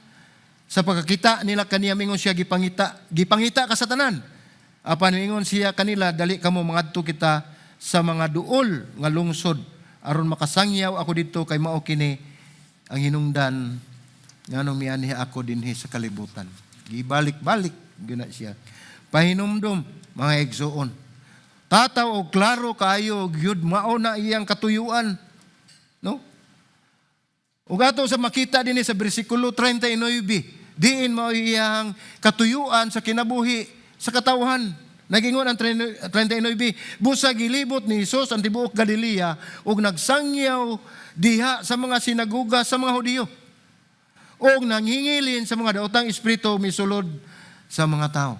Sa pagkakita nila kaniya, mingon siya, "Gipangita, gipangita ka sa tanan." Apan mingon siya kanila, "Dali kamo, mangadto kita sa mga duol nga lungsod aron makasangyaw ako didto, kay mao kini ang hinungdan nganong mianhi ako dinhi sa kalibutan." Gibalik-balik gina siya. Pahinumdum, mga igsuon. Tataw og klaro kaayo gyud, mao na iyang katuyuan. No? Ug ato sa makita dinhi sa bersikulo 39, diin mao iyang katuyuan sa kinabuhi sa katawhan. Nagingon ang 39, busa gilibot ni Hesus ang tibuok Galilea ug nagsangyaw diha sa mga sinagoga sa mga Hudiyo. Og nanghingilin sa mga daotang espiritu misulod sa mga tao.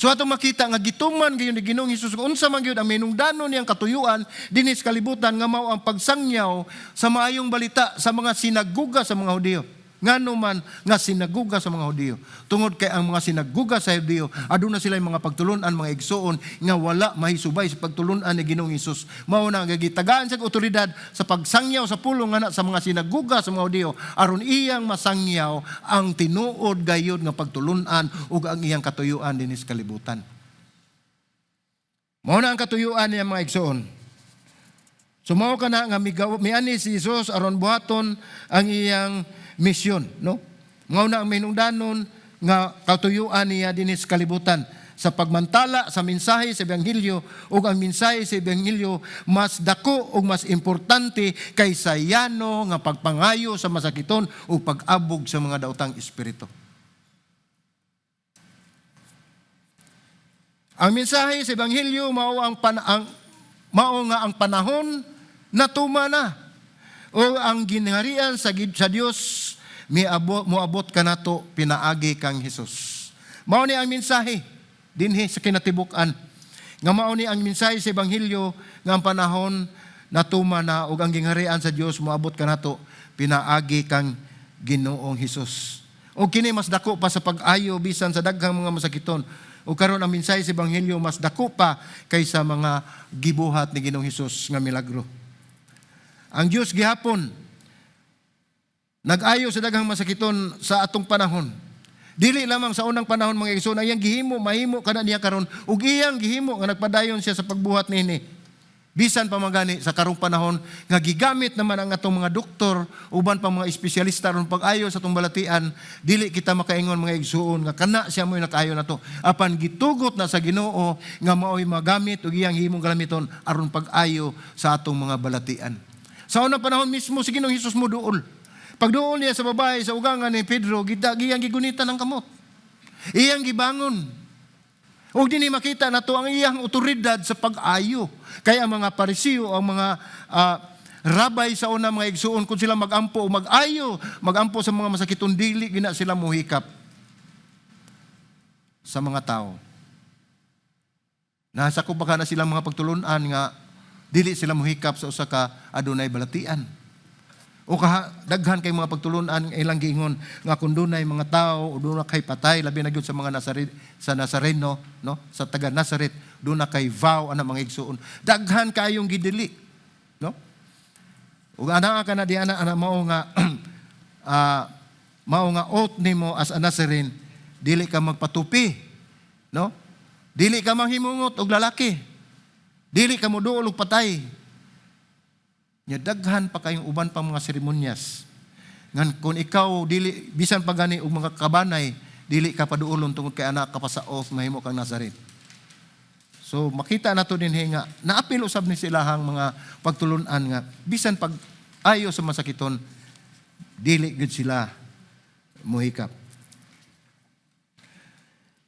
So atong makita nga gituman gayon ni Ginoong Hesus kung unsa man gyud ang minungdanon niyang katuyuan dinhi sa kalibutan, nga mao ang pagsangyaw sa maayong balita sa mga sinagoga sa mga Hudiyo. Ngano man nga sinagoga sa mga Hudiyo? Tungod kay ang mga sinagoga sa Hudiyo, aduna sila mga pagtulunan, mga igsuon, nga wala mahisubay sa pagtulunan ni Ginoong Hesus. Mao na nga gitagaan siya otoridad sa pagsangyaw sa pulong nga sa mga sinagoga sa mga Hudiyo aron iyang masangyaw ang tinuod gayud nga pagtulunan ug ang iyang katuyuan dinhi sa kalibutan. Mao na ang katuyuan niya, mga igsuon. So mao kana nga miani si Jesus aron buhaton ang iyang misyon, no? Mao na ang minungdanon nga katuyuan niya dinhi sa kalibutan sa pagmantala sa mensahe sa ebanghelyo, ug ang mensahe sa ebanghelyo mas dako ug mas importante kaysa yano nga pagpangayo sa masakiton ug pag-abog sa mga daotang espiritu. Ang mensahe sa ebanghelyo mao nga ang panahon natuma na o ang gingharian sa Dios miabot, moabot kanato pinaagi kang Hesus. Mao ni ang mensahe dinhi sa kinatibuk-an. Nga mao ni ang mensahe sa ebanghelyo nga ang panahon natuma na ug ang gingharian sa Dios moabot kanato pinaagi kang Ginoong Hesus. O kini mas dako pa sa pag-ayo bisan sa daghang mga masakiton. O karon, ang mensahe sa ebanghelyo mas dako pa kaysa mga gibuhat ni Ginoong Hesus nga milagro. Ang Dios gihapon nag-ayo sa daghang masakiton sa atong panahon. Dili lamang sa unang panahon, mga igsoon, ang iyang gihimo, mahimo kana niya karon, ug iyang gihimo nga nagpadayon siya sa pagbuhat niini. Bisan pa magani sa karong panahon nga gigamit naman ang atong mga doktor, uban pa mga espesyalista aron pag-ayo sa atong balatian, dili kita makaingon, mga igsuon, nga kana siya mo'y nakaayo nato. Apan gitugot na sa Ginoo nga mao'y magamit ug iyang himong galamiton aron pag-ayo sa atong mga balatian. Sa unang panahon mismo si Ginoong Hesus mo duol. Pagduol niya sa babae sa ugangan ni Pedro, gita giyang gigunitan ang kamot. Iyang gibangon. Ug dinhi makita nato ang iyang otoridad sa pag-ayo. Kaya ang mga Parisiyo, ang mga rabay sa una, mga igsuon, kung sila magampo o mag-ayo, magampo sa mga masakiton, dili gina sila muhikap sa mga tao. Nasa ko baka na silang mga pagtulunan nga dili sila muhikap sa usa ka adunay balatian. O kaha, daghan kay mga pagtulunan ilang giingon nga kung dunay mga tao o duna kay patay, labi na gyud sa mga Nazaret, sa Nazareno, no, sa taga Nazaret, duna kay vow ana, mga igsuon. Daghan kayong gidili, no? Ug ana ka na di ana ana mao nga oath nimo as a Nazarene, dili ka magpatupi, no? Dili ka manghimungot og lalaki. Dili ka moduol og patay. Nya daghan pa kayong uban pa mga seremonyas. Ngan kung ikaw dili bisan pa gani og mga kabanay, dili ka paduolon tungod kay anak ka pa sa oath, mahimo kang Nazarene. So makita nato dinhi nga naapil usab ni silahang mga pagtulunan nga bisan pag ayo sa masakiton, dili gud sila muhikap.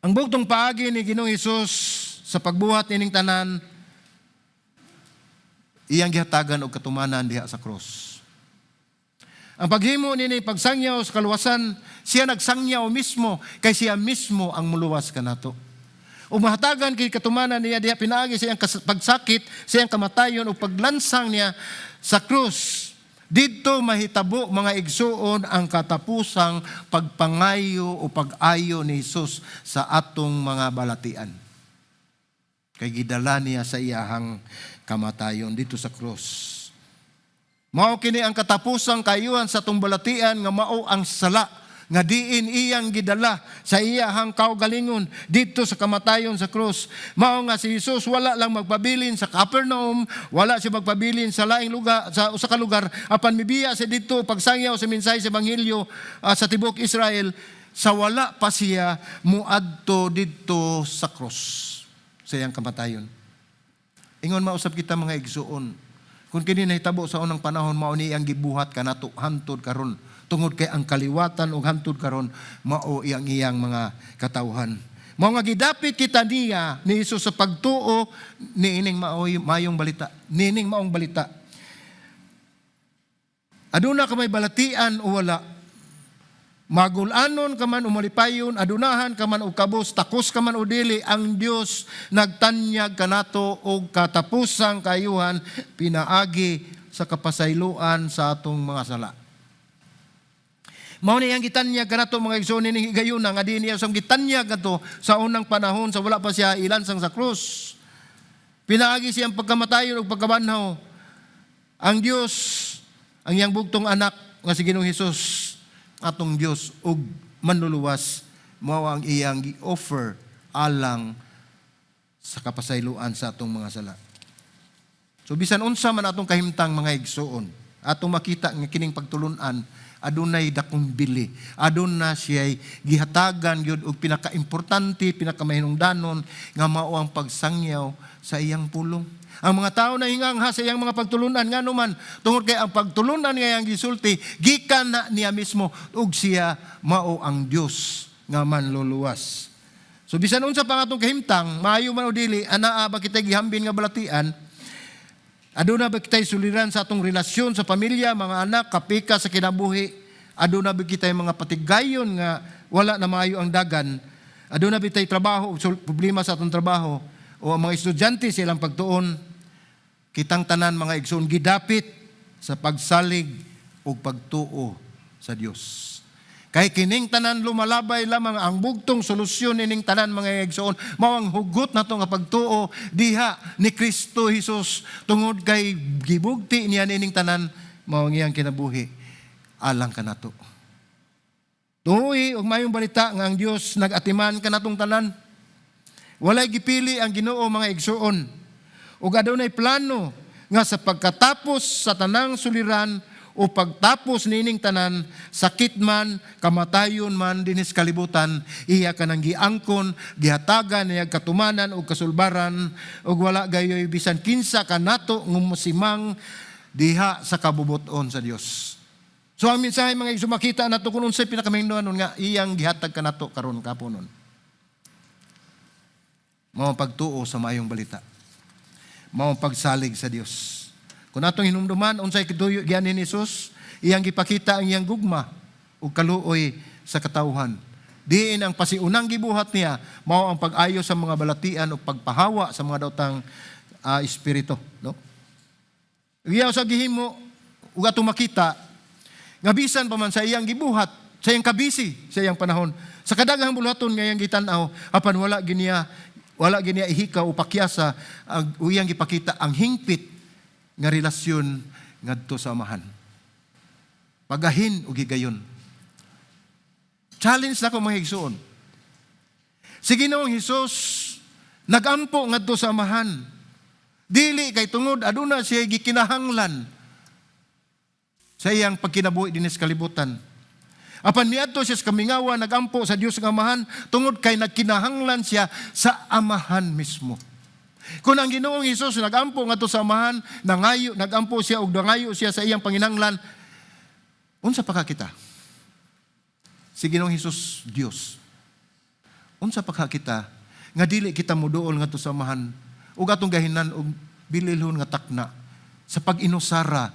Ang bugtong paagi ni Ginoong Hesus sa pagbuhat nining tanan, iyang gihatagan og katumanan diha sa krus. Ang paghimo nini, pagsangyaw sa kaluwasan, siya nagsangyaw mismo kay siya mismo ang muluwas kanato. Ug mahatagan kay katumanan niya diha pinaagi sa iyang pagsakit, sa iyang kamatayon ug paglansang niya sa krus. Didto mahitabo, mga igsuon, ang katapusang pagpangayo o pag-ayo ni Hesus sa atong mga balatian. Kay gidala niya sa iyahang kamatayon dito sa krus. Mao kini ang katapusang kaayuhan sa atong balatian nga mao ang sala nga diin iyang gidala sa iyahang kaugalingon dito sa kamatayon sa krus. Mao nga si Jesus wala lang magpabilin sa Capernaum, wala siya magpabilin sa laing lugar, sa usa ka lugar, apan mibiya siya dito pagsangyaw sa mensahe sa ebanghelyo sa tibuok Israel sa wala pa siya muadto didto sa krus sa iyang kamatayon. Ingon mausab kita, mga igsuon. Kung kini nahitabo sa unang panahon, mao ni iyang gibuhat kanato hantod karon, tungod kay ang kaliwatan og hantod karon mao iyang iyang mga katawhan. Mao nga gidapit kita niya ni Hesus sa pagtuo niining maoy mayong balita, niining maong balita. Aduna ka may balatian o wala, magulanon ka man o malipayon, adunahan ka man o kabus, takos ka man o dili, ang Dios nagtanyag kanato og katapusang kaayuhan pinaagi sa kapasayloan sa atong mga sala. Mao ni ang gitanyag kanato, mga igsoon, ning higayuna nga di niya sa gitanyag kadto sa unang panahon sa wala pa siya ilansang sa krus. Pinaagi siyang pagkamatayon ug pagkabanhaw. Ang Dios, ang iyang bugtong anak nga si Ginoong Hesus, atong Dios ug manluluwas, mao ang iyang gi-offer alang sa kapasayloan sa atong mga sala. So bisan unsa man atong kahimtang, mga igsuon, atong makita nga kining pagtulunan adunay dakong bili. Aduna siya'y gihatagan gyud og pinakaimportante, pinakamahinungdanon nga mao ang pagsangyaw sa iyang pulong. Ang mga tao na hingangha sa iyang mga pagtulunan, ngano man? Tungod kay ang pagtulunan nga iyang gisulti gikan na niya mismo ug siya mao ang Dios nga manluluwas. So bisan unsa pa nga atong kahimtang, maayo man o dili, anaa ba kitay gihambin nga balatian? Aduna ba kitay suliran sa atong relasyon sa pamilya, mga anak, kapika sa kinabuhi? Aduna ba kitay mga patigayon nga wala na maayo ang dagan? Aduna ba kitay trabaho, problema sa atong trabaho? O ang mga estudyante sa ilang pagtuon? Kitang tanan, mga igsoon, gidapit sa pagsalig ug pagtuo sa Dios. Kay kining tanan lumalabay lamang ang bugtong solusyon ining tanan, mga igsoon, mao ang hugot nato nga pagtuo diha ni Kristo Jesus, tungod kay gibugti niya nining tanan, mao ang iyang kinabuhi alang kanato. Tuohi og mayong balita nga ang Dios nag-atiman kanatong tanan. Walay gipili ang Ginoo, mga igsuon. Ug adunay plano nga sa pagkatapos sa tanang suliran o pagtapos nining tanan, sakit man, kamatayon man dinis kalibutan, iya kanang giangkon, gihatagan niya katumanan ug kasulbaran, ug wala gayoy bisan kinsa kanato nga mosimang diha sa kabubuton sa Dios. So ang mensahe, mga igsoon, makita nato kung unsay pinakamahinungdanon nga iyang gihatag kanato karon kaponon. Mao ang pagtuo sa maayong balita. Mao ang pagsalig sa Dios. Kung atong hinumduman unsay kituyo giani ni Jesus, iyang gipakita ang iyang gugma ug kaluoy sa katawhan. Diin ang pasiunang gibuhat niya mao ang pag-ayo sa mga balatian ug pagpahawa sa mga daotang espiritu, no? Iya sa gihimo ug atong makita nga bisan pa man sa iyang gibuhat, sa iyang kabisi, sa iyang panahon, sa kadaghang buluhaton nga iyang gitan-aw, apan wala giniya ihikaw o pakyasa ang iyang gipakita ang hingpit nga relasyon ngadto sa Amahan. Pagahin og higayon. Challenge nako, mga igsuon. Si Ginoong Hesus nagampo ngadto sa Amahan. Dili kay tungod aduna siya gikinahanglan sa iyang pagkinabuhi dinis kalibutan. Apan miadto siya sa kamingawan, nagampo sa Dios nga Amahan tungod kay nagkinahanglan siya sa Amahan mismo. Kung ang Ginoong Hesus nagampo ngadto sa Amahan, nangayo, nagampo siya ug nangayo siya sa iyang panginahanglan, unsa pa ka kita? Si Ginoong Hesus Dios. Unsa pa ka kita nga dili kita moduol ngadto sa Amahan ug atong gahinan og bililhon nga takna sa pag-inusara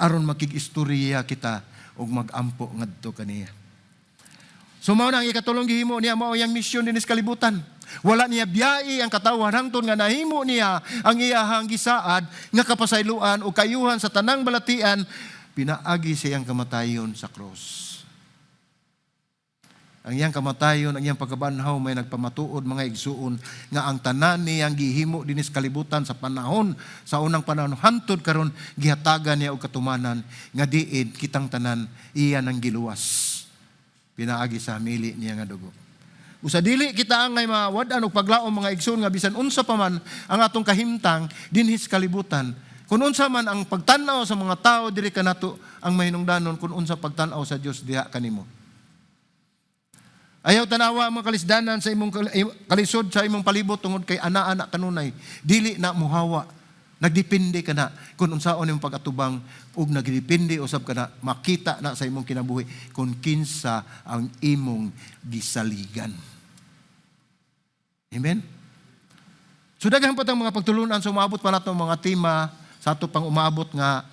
aron makig-istorya kita ug magampo ngadto kaniya? So mao na ang ikatulong gihimo niya, mao iyang misyon dinis kalibutan. Wala niya biyai ang katawhan hangtod nga nahimo niya ang iyahang gisaad nga kapasayloan o kaayuhan sa tanang balatian pinaagi sa iyang kamatayon sa krus. Ang iyang kamatayon, ang iyang pagkabanhaw may nagpamatuod, mga igsuon, nga ang tanan niyang gihimo dinis kalibutan sa panahon, sa unang panahon hantod karon, gihatagan niya og katumanan nga diin kitang tanan iya nang giluwas pinaagi sa hamili niya nga dugo. Usa dili kita angay mawad-an og paglaom, mga igsuon, nga bisan unsa pa man ang atong kahimtang dinhi sa kalibutan, kung unsa man ang pagtan-aw sa mga tao diri kanato, ang mahinungdanon kung unsa pagtan-aw sa Dios diha kanimo. Ayaw tanawa ang mga kalisdanan sa imong kalisod sa imong palibot tungod kay ana-ana kanunay. Dili na muhawa. Nagdepende ka na kung unsaon imong pag-atubang ug nagdepende usab ka na makita na sa imong kinabuhi kung kinsa ang imong gisaligan. Amen? So daghan pa tang mga pagtulunan, so umaabot pa nato mga tema sa ato pang umabot nga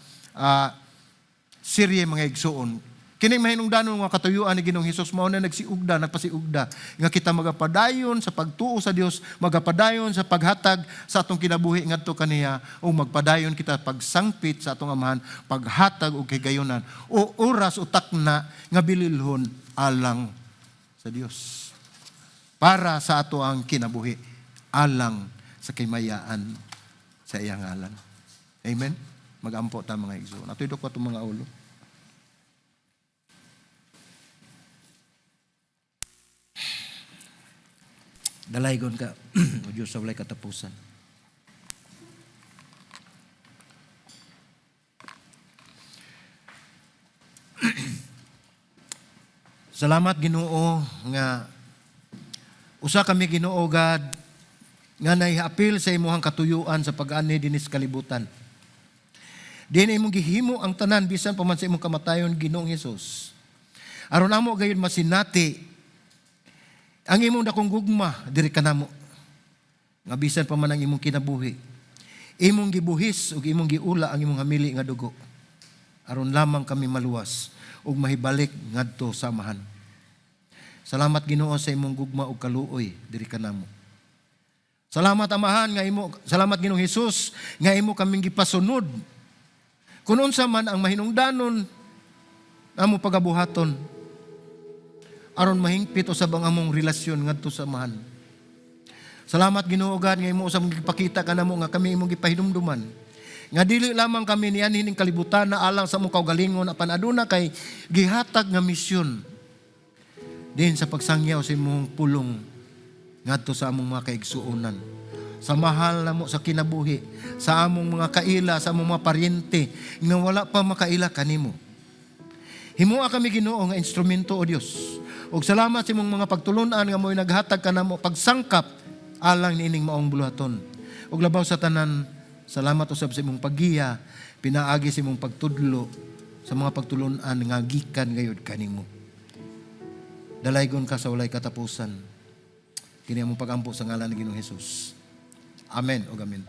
serye, mga igsuon. Kining mahinungdanon nga katuyuan ni Ginoong Hesus mao na nagsiugda, nagpasiugda nga kita magapadayon sa pagtuo sa Dios, magapadayon sa paghatag sa atong kinabuhi ngadto kaniya, o magpadayon kita pagsangpit sa atong Amahan, paghatag og kahigayonan o oras o takna nga bililhon alang sa Dios. Para sa ato ang kinabuhi alang sa kahimayaan sa iyang ngalan. Amen. Magampo ta, mga igsoon. Atoy ko atong mga ulo. Dalaygon ka, o Diyos sa walay katapusan. Salamat, Ginoo, nga usa kami, Ginoo God, nga naiapil sa imuhang katuyuan sa pag-ani dinis kalibutan. Diin imong gihimo ang tanan bisan pa man sa imong kamatayon, Ginoong Hesus. Aron amo gayud masinati ang imong dakong gugma diri kanamo. Nga bisan pa man ang imong kinabuhi, imong gibuhis ug imong giula ang imong hamili nga dugo aron lamang kami maluwas ug mahibalik ngadto sa Amahan. Salamat, Ginoo, sa imong gugma ug kaluoy diri kanamo. Salamat, Amahan, nga imo, salamat, Ginoong Hesus, nga imo kaming gipasunod kun unsa man ang mahinungdanon amo pagabuhaton aron mahingpit usab ang among relasyon ngadto sa Amahan. Salamat, Ginoo God, nga imo usab gipakita kanamo nga kami imong gipahinumduman. Nga dili lamang kami nianhi ning kalibutan na alang sa among kaugalingon apan aduna kay gihatag nga misyon din sa pagsangyaw sa imong pulong ngadto sa among mga kaigsuonan. Sa mahal namo sa kinabuhi, sa among mga kaila, sa among mga paryente nga wala pa makaila kanimo. Himoa kami, Ginoo, nga instrumento, o Dios. Ug salamat sa imong mga pagtulunan nga mo'y naghatag kanamo pagsangkap alang niining maong buluhaton. Ug labaw sa tanan, salamat usab sa imong paggiya pinaagi sa imong pagtudlo sa mga pagtulunan nga gikan gayud kanimo. Dalaygon ka sa walay katapusan. Kini among pagampo sa ngalan ni Ginoong Hesus. Amen ug amen.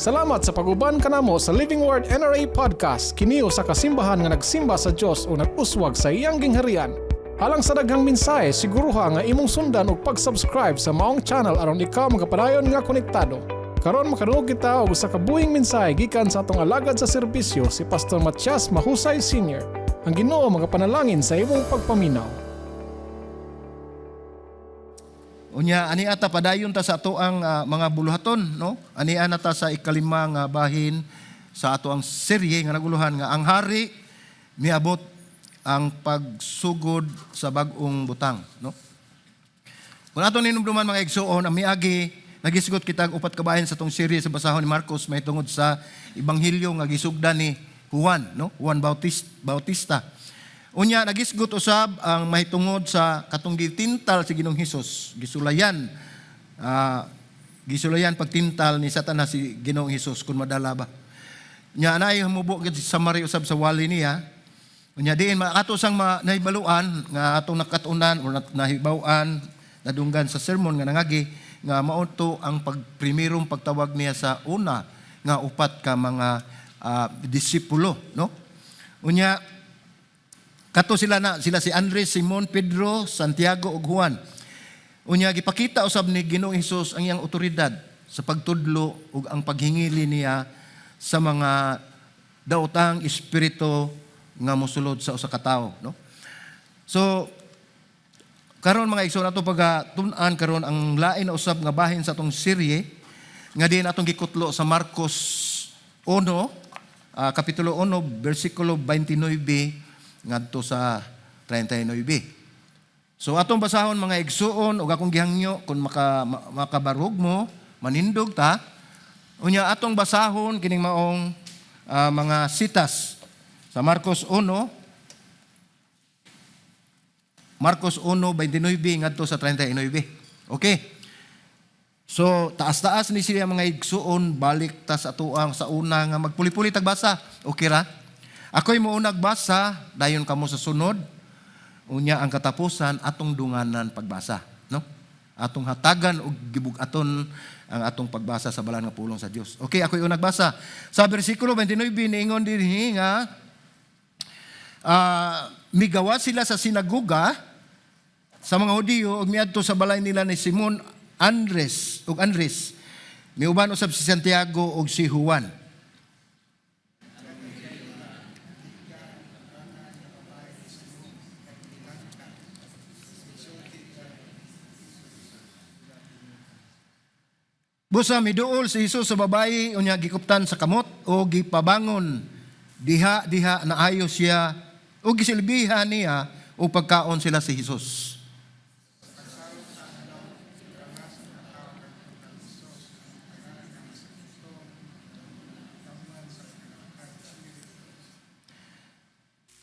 Salamat sa pag-uban kanamo sa Living Word NRA Podcast. Kini usa ka simbahan nga nagsimba sa Dios ug nag-uswag sa iyang gingharian. Alang sa daghang mensahe, siguruha nga imong sundan ug pag-subscribe sa maong channel aron ikaw magapadayon nga konektado. Karon, makadungog kita og usa ka buhing mensahe gikan sa atong alagad sa serbisyo, si Pastor Matias Mahusay Sr. Ang Ginoo magapanalangin sa imong pagpaminaw. Unya ani ata padayon ta sa atoang mga buluhaton, no? Ani ana ta sa ikalima nga bahin sa ato ang serye nga naguluhan nga "Ang Hari Miabot, ang pagsugod sa bag-ong butang," no? Kung ato ninumduman, mga igsuon, ang miagi nagisgot kita og upat ka bahin sa atong serye sa basahon ni Marcos mahitungod sa ebanghelyo nga gisugdan ni Juan, no? Juan Bautista. Unya nagisgot usab ang mahitungod sa katong gitintal si Ginoong Hesus, gisulayan. Gisulayan pagtintal ni Satanas si Ginoong Hesus kung madala ba. Nya naay humubo gid si Samari usab sa wali niya. Unya diin ato sang nahibaluan nga atong nakatunan or nahibaw-an, nadunggan sa sermon nga nangagi nga mao to ang pagprimerong pagtawag niya sa una nga upat ka mga disipulo, no? Unya kato sila na sila si Andres, Simon, Pedro, Santiago ug Juan. Unya gipakita usab ni Ginoong Hesus ang iyang otoridad sa pagtudlo ug ang paghingili niya sa mga daotang espiritu nga mosulod sa usa ka tawo, no? So karon, mga igsoon, ato pag tun-an karon ang lain na usab nga bahin sa atong serye nga diin atong gikutlo sa Marcos 1, kapitulo 1 bersikulo 29 ngadto sa 39. So atong basahon, mga igsuon, ug akong gihangyo kung makabarog mo, manindog ta. Unya atong basahon kining maong mga sitas sa Marcos 1, Marcos 1:29 ngadto sa 39. Okay. So taas-taas ni siya, mga igsuon, balik ta sa atuang sa una nga magpuli-puli tagbasa. Okay ra? Ako'y muunag basa, dayon kamo sa sunod. Unya ang katapusan atong dunganan pagbasa, no? Atong hatagan og gibug-aton ang atong pagbasa sa balaan nga pulong sa Dios. Okay, ako'y unag basa. Sa bersikulo 29, niingon dinhi nga migawa sila sa sinagoga sa mga Hudiyo ug miadto sa balay nila ni Simon Andres ug Andres. Miuban usab si Santiago ug si Juan. Busa miduol si Jesus sa babayi, unya gikuptan sa kamot o gipabangon. Diha diha naayo siya o gisilbihan niya o pagkaon sila si Jesus.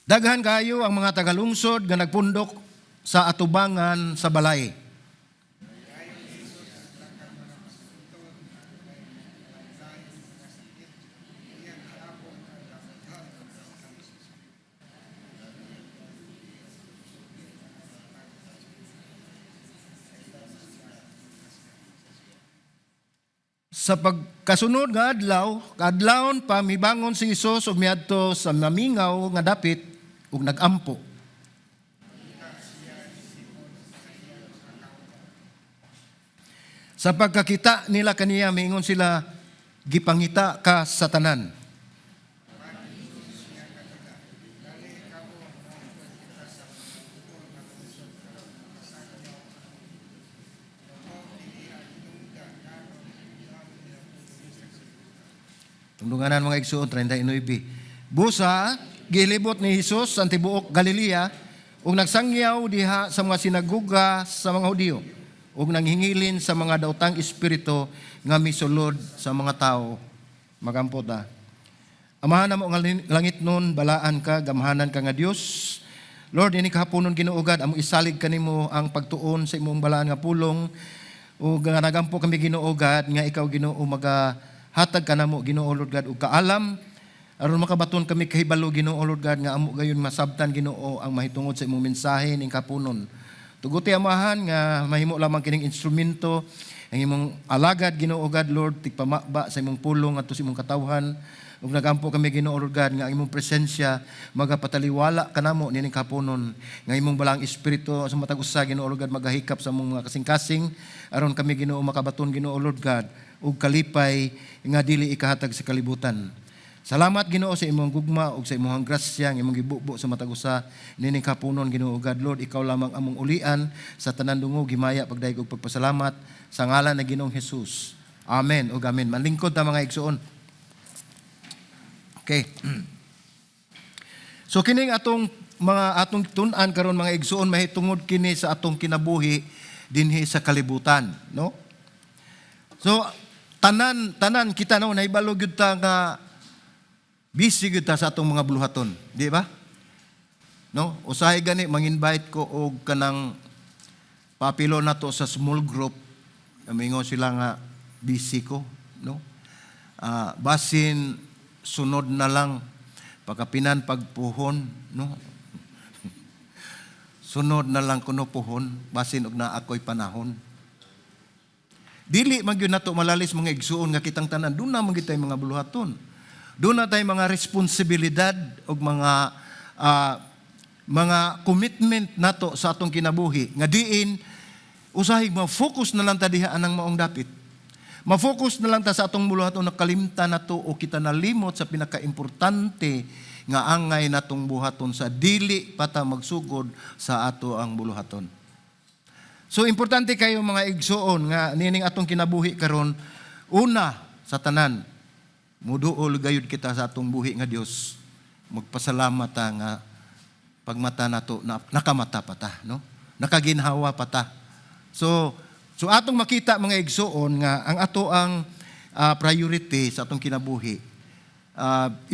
Daghan kayo ang mga tagalungsod nga nagpundok sa atubangan sa balay. Sa pagkasunod nga adlaw, kaadlawon pa, mibangon si Hesus ug miadto sa mamingaw nga dapit ug nagampo. Sa pagkakita nila kaniya, miingon sila, "Gipangita ka sa tanan." Tungdunganan, mga igsuon, 39. Busa, gilibot ni Hesus ang tibuok Galilea ug nagsangyaw diha sa mga sinagoga sa mga Hudiyo ug nanghingilin sa mga daotang espiritu nga misulod sa mga tao. Magampot ta. Amahan namo nga langit nun, balaan ka, gamhanan ka nga Dios. Lord, ini kahaponon, Ginoo God, among isalig kanimo ang pagtuon sa imong balaan nga pulong. Ug nga nagampo kami, Ginoo God, nga ikaw, Ginoo, magahatag ka namo, Ginoo Lord God, ug kaalam aron makabaton kami kahibalo, Ginoo Lord God, nga amo gayon masabtan, Ginoo, ang mahitungod sa imong mensahe ning kapunon. Tuguti, Amahan, nga mahimo lamang kining instrumento Ang imong alagad, Ginoo God Lord, tigpamaba sa imong pulong adto sa imong katawhan. Ug nagampo kami, Ginoo Lord God, nga ang imong presensya magapataliwala kanamo nining kahaponon, nga imong Balaang Espiritu sa matag usa, Ginoo Lord God, magahikap sa among mga kasing-kasing aron kami, Ginoo, makabaton, Ginoo Lord God, og kalipay nga dili ikahatag sa kalibutan. Salamat, Ginoo, sa imong gugma ug sa imong grasya nga imong gibubo sa matag usa nining kahaponon, Ginoo God Lord. Ikaw lamang among ulian sa tanan dungog, himaya, pagdayeg ug pagpasalamat sa ngalan ng Ginoong Hesus. Amen ug amen. Manlingkod ta, mga igsoon. Okay. So kining atong mga atong tun-an karon, mga igsoon, mahitungod kini sa atong kinabuhi dinhi sa kalibutan, no? So tanan tanan kita, no, nahibalo gyud ta nga busy gyud ta sa atong mga buluhaton, di ba? No? Usahay gani mang-invite ko og kanang papilo nato sa small group, mingon sila nga busy ko, no? Basin sunod na lang pagkapinan pagpuhon, no? Sunod na lang kuno puhon, basin og naa ako'y panahon. Dili man gyud nato malalis, mga igsuon, nga kitang tanan duna man gyud tay mga buluhaton. Duna tay mga responsibilidad ug mga commitment nato sa atong kinabuhi nga diin usahay ma-focus na lang ta diha anang maong dapit. Ma-focus na lang ta sa atong buluhaton, nakalimtan nato o kita nalimot sa pinakaimportante nga angay natong buhaton sa dili pa ta magsugod sa ato ang buluhaton. So importante kayo, mga igsuon, nga nining atong kinabuhi karon, una sa tanan, muduol gayud kita sa atong buhi nga Dios. Magpasalamat ta nga pagmata nato na, nakamata pa ta, no? Nakaginhawa pa ta. So atong makita, mga igsuon, nga ang ato ang priority sa atong kinabuhi.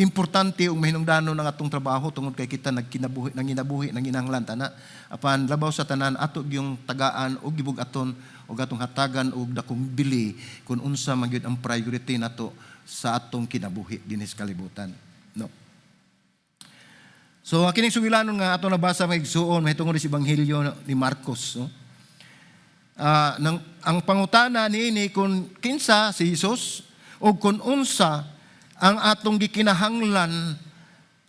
Importante ug mahinungdanon ang atong trabaho tungod kay kita nagkinabuhi, nanginabuhi, nanginahanglan tana. Apan labaw sa tanan, ato yung tagaan og gibug-aton og atong hatagan og dakong bili kung unsa man gyud ang priority nato sa atong kinabuhi dinhi sa kalibutan, no? So ang kining sugilanon nga ato nabasa, mga igsuon, mahitungod sa Ebanghelyo ni Marcos, no? Nang, ang pangutana niini kung kinsa si Jesus o kung unsa ang atong gikinahanglan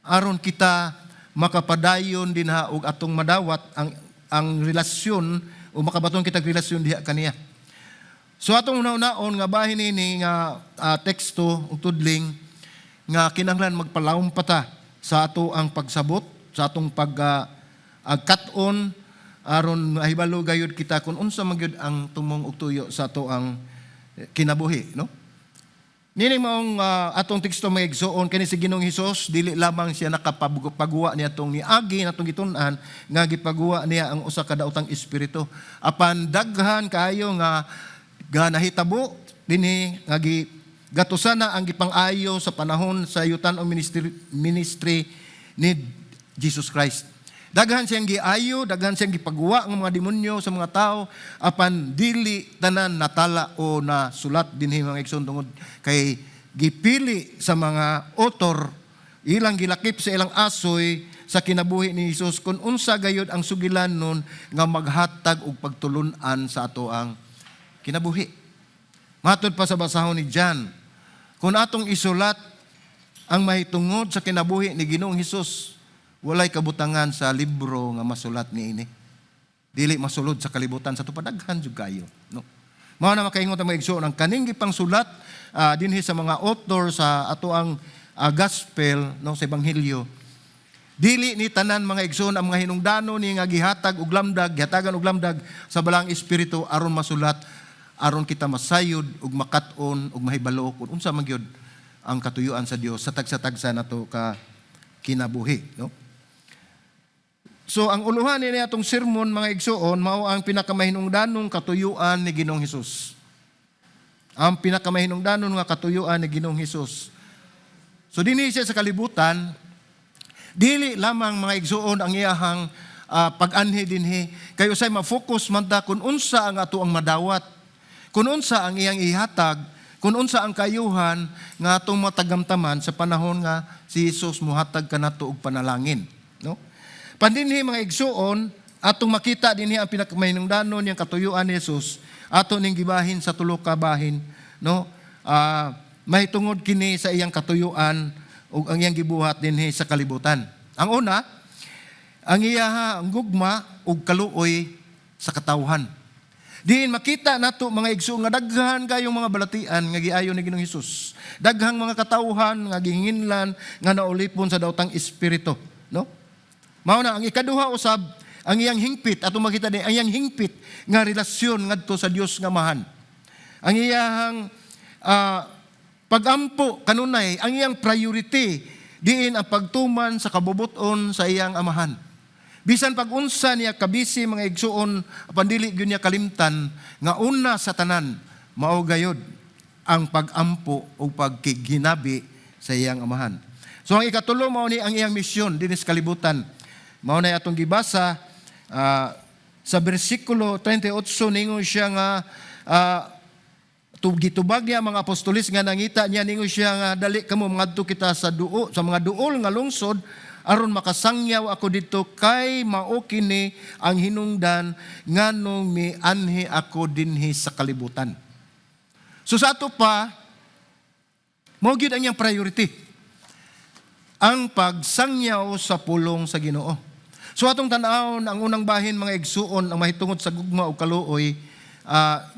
aron kita makapadayon dinha og atong madawat ang relasyon o makabaton kita relasyon diha kaniya. So atong una-unaon nga bahin ini nga teksto ug tudling nga kinahanglan magpalawom pa ta sa ato ang pagsabot, sa atong pag kat-on aron mahibalo gayud kita kung unsa man gyud ang tumong ug tuyo sa ato ang kinabuhi, no? Nining maong atong teksto, mga igsuon, kani si Ginoong Hesus, dili lamang siya nakapaguwa niya atong niagi natong gitun-an nga gipaguwa niya ang usa ka daotang espiritu. Apan daghan kaayo nga nahitabo dinhi nga gi gatusan na ang gipang-ayo sa panahon sa yutan o ministry ni Jesus Christ. Daghan siyang giayo, daghan siyang gipaguwa ng mga demonyo sa mga tao, apan dili tanan natala o nasulat dinhi, mga igsoon, tungod kay gipili sa mga author, ilang gilakip sa ilang asoy sa kinabuhi ni Jesus kung unsa gayud ang sugilan nun nga maghatag og pagtulun-an sa ato ang kinabuhi. Matod pa sa basahon ni John, kung atong isulat ang mahitungod sa kinabuhi ni Ginoong Hesus, walay kabutangan sa libro nga masulat niini. Dili masulod sa kalibutan sa tupadaghan jud kayo, no? Mao na makaingon ang mga igsoon, ang kaning gipangsulat dinhi sa mga author sa ato ang gospel, no, sa ebanghelyo. Dili ni tanan, mga igsoon, ang mga hinungdanon ni nga gihatag og lamdag, gihatagan og lamdag sa Balaang Espiritu aron masulat, aron kita masayod ug makat-on ug mahibalo kung unsa man gyud ang katuyuan sa Dios sa tagsa-tagsa nato ka kinabuhi, no? So ang uluhan ni atong sermon, mga igsuon, mao ang pinakamahinungdanong katuyuan ni Ginoong Hesus. Ang pinakamahinungdanon nga katuyuan ni Ginoong Hesus. So dinhi siya sa kalibutan, dili lamang, mga igsuon, ang iyahang pag-anhi dinhi kay usay ma-focus man ta kung unsa ang ato ang madawat, kung unsa ang iyang ihatag, kung unsa ang kayuhan nga atong matagamtaman sa panahon nga si Jesus muhatag kanato og panalangin, no? Pandinhi, mga igsuon, atong makita dinhi ang pinakamahinungdanon niyang katuyuan ni Jesus. Ato ning gibahin sa tulo ka bahin, no? Mahitungod kini sa iyang katuyuan ug ang iyang gibuhat dinhi sa kalibutan. Ang una, ang iya ang gugma ug kaluoy sa katawhan. Diin makita nato, mga igsoon, nga daghan kayong mga balatian nga giayo ni Ginoong Hesus. Daghang mga katawhan nga gihinginlan nga naulipon sa daotang espiritu, no? Mao na ang ikaduha usab, ang iyang hingpit, atong makita ni ang iyang hingpit nga relasyon ngadto sa Dios nga Amahan. Ang iyang pagampo kanunay, ang iyang priority diin ang pagtuman sa kabubuton sa iyang Amahan. Bisan pag unsa niya kabisi, mga igsuon, apan dili gyud niya kalimtan nga una sa tanan mao gayod ang pagampo o pagkighinabi sa iyang Amahan. So ang ikatulo, mao ni ang iyang misyon dinhi sa kalibutan. Mao na atong gibasa sa bersikulo 38, ningon siya nga gitubag niya ang mga apostolis nga nangita niya. Ningon siya nga, "Dali kamo, mangadto kita sa mga duol nga lungsod aron makasangyaw ako didto, kay mao kini ang hinungdan nganong mianhi ako dinhi sa kalibutan." So sa ato pa, mao gyud ang iyang priority, ang pagsangyaw sa pulong sa Ginoo. So atong tan-awon ang unang bahin, mga igsuon, ang mahitungod sa gugma o kaluoy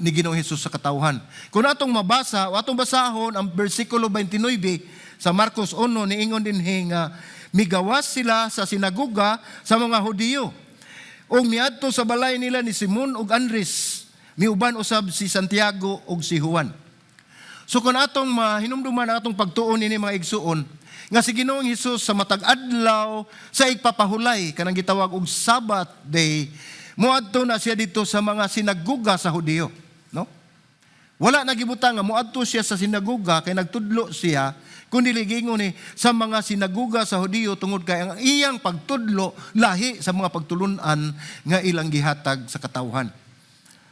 ni Ginoong Hesus sa katawhan. Kung atong mabasa o atong basahon ang bersikulo 29 sa Marcos 1, niingon dinhi nga migawas sila sa sinagoga sa mga Hudiyo ug miadto sa balay nila ni Simon ug Andres. Miuban usab si Santiago ug si Juan. So kung atong mahinumduman ang atong pagtuon nini, mga igsuon, nga si Ginoong Hesus sa matag adlaw sa igpapahulay, kanang gitawag og Sabbath day, moadto na siya didto sa mga sinagoga sa Hudiyo, no? Wala na gibutang nga moadto siya sa sinagoga kay nagtudlo siya, kundi giingon ni sa mga sinagoga sa Hudiyo tungod kay ang iyang pagtudlo lahi sa mga pagtulunan nga ilang gihatag sa katawhan.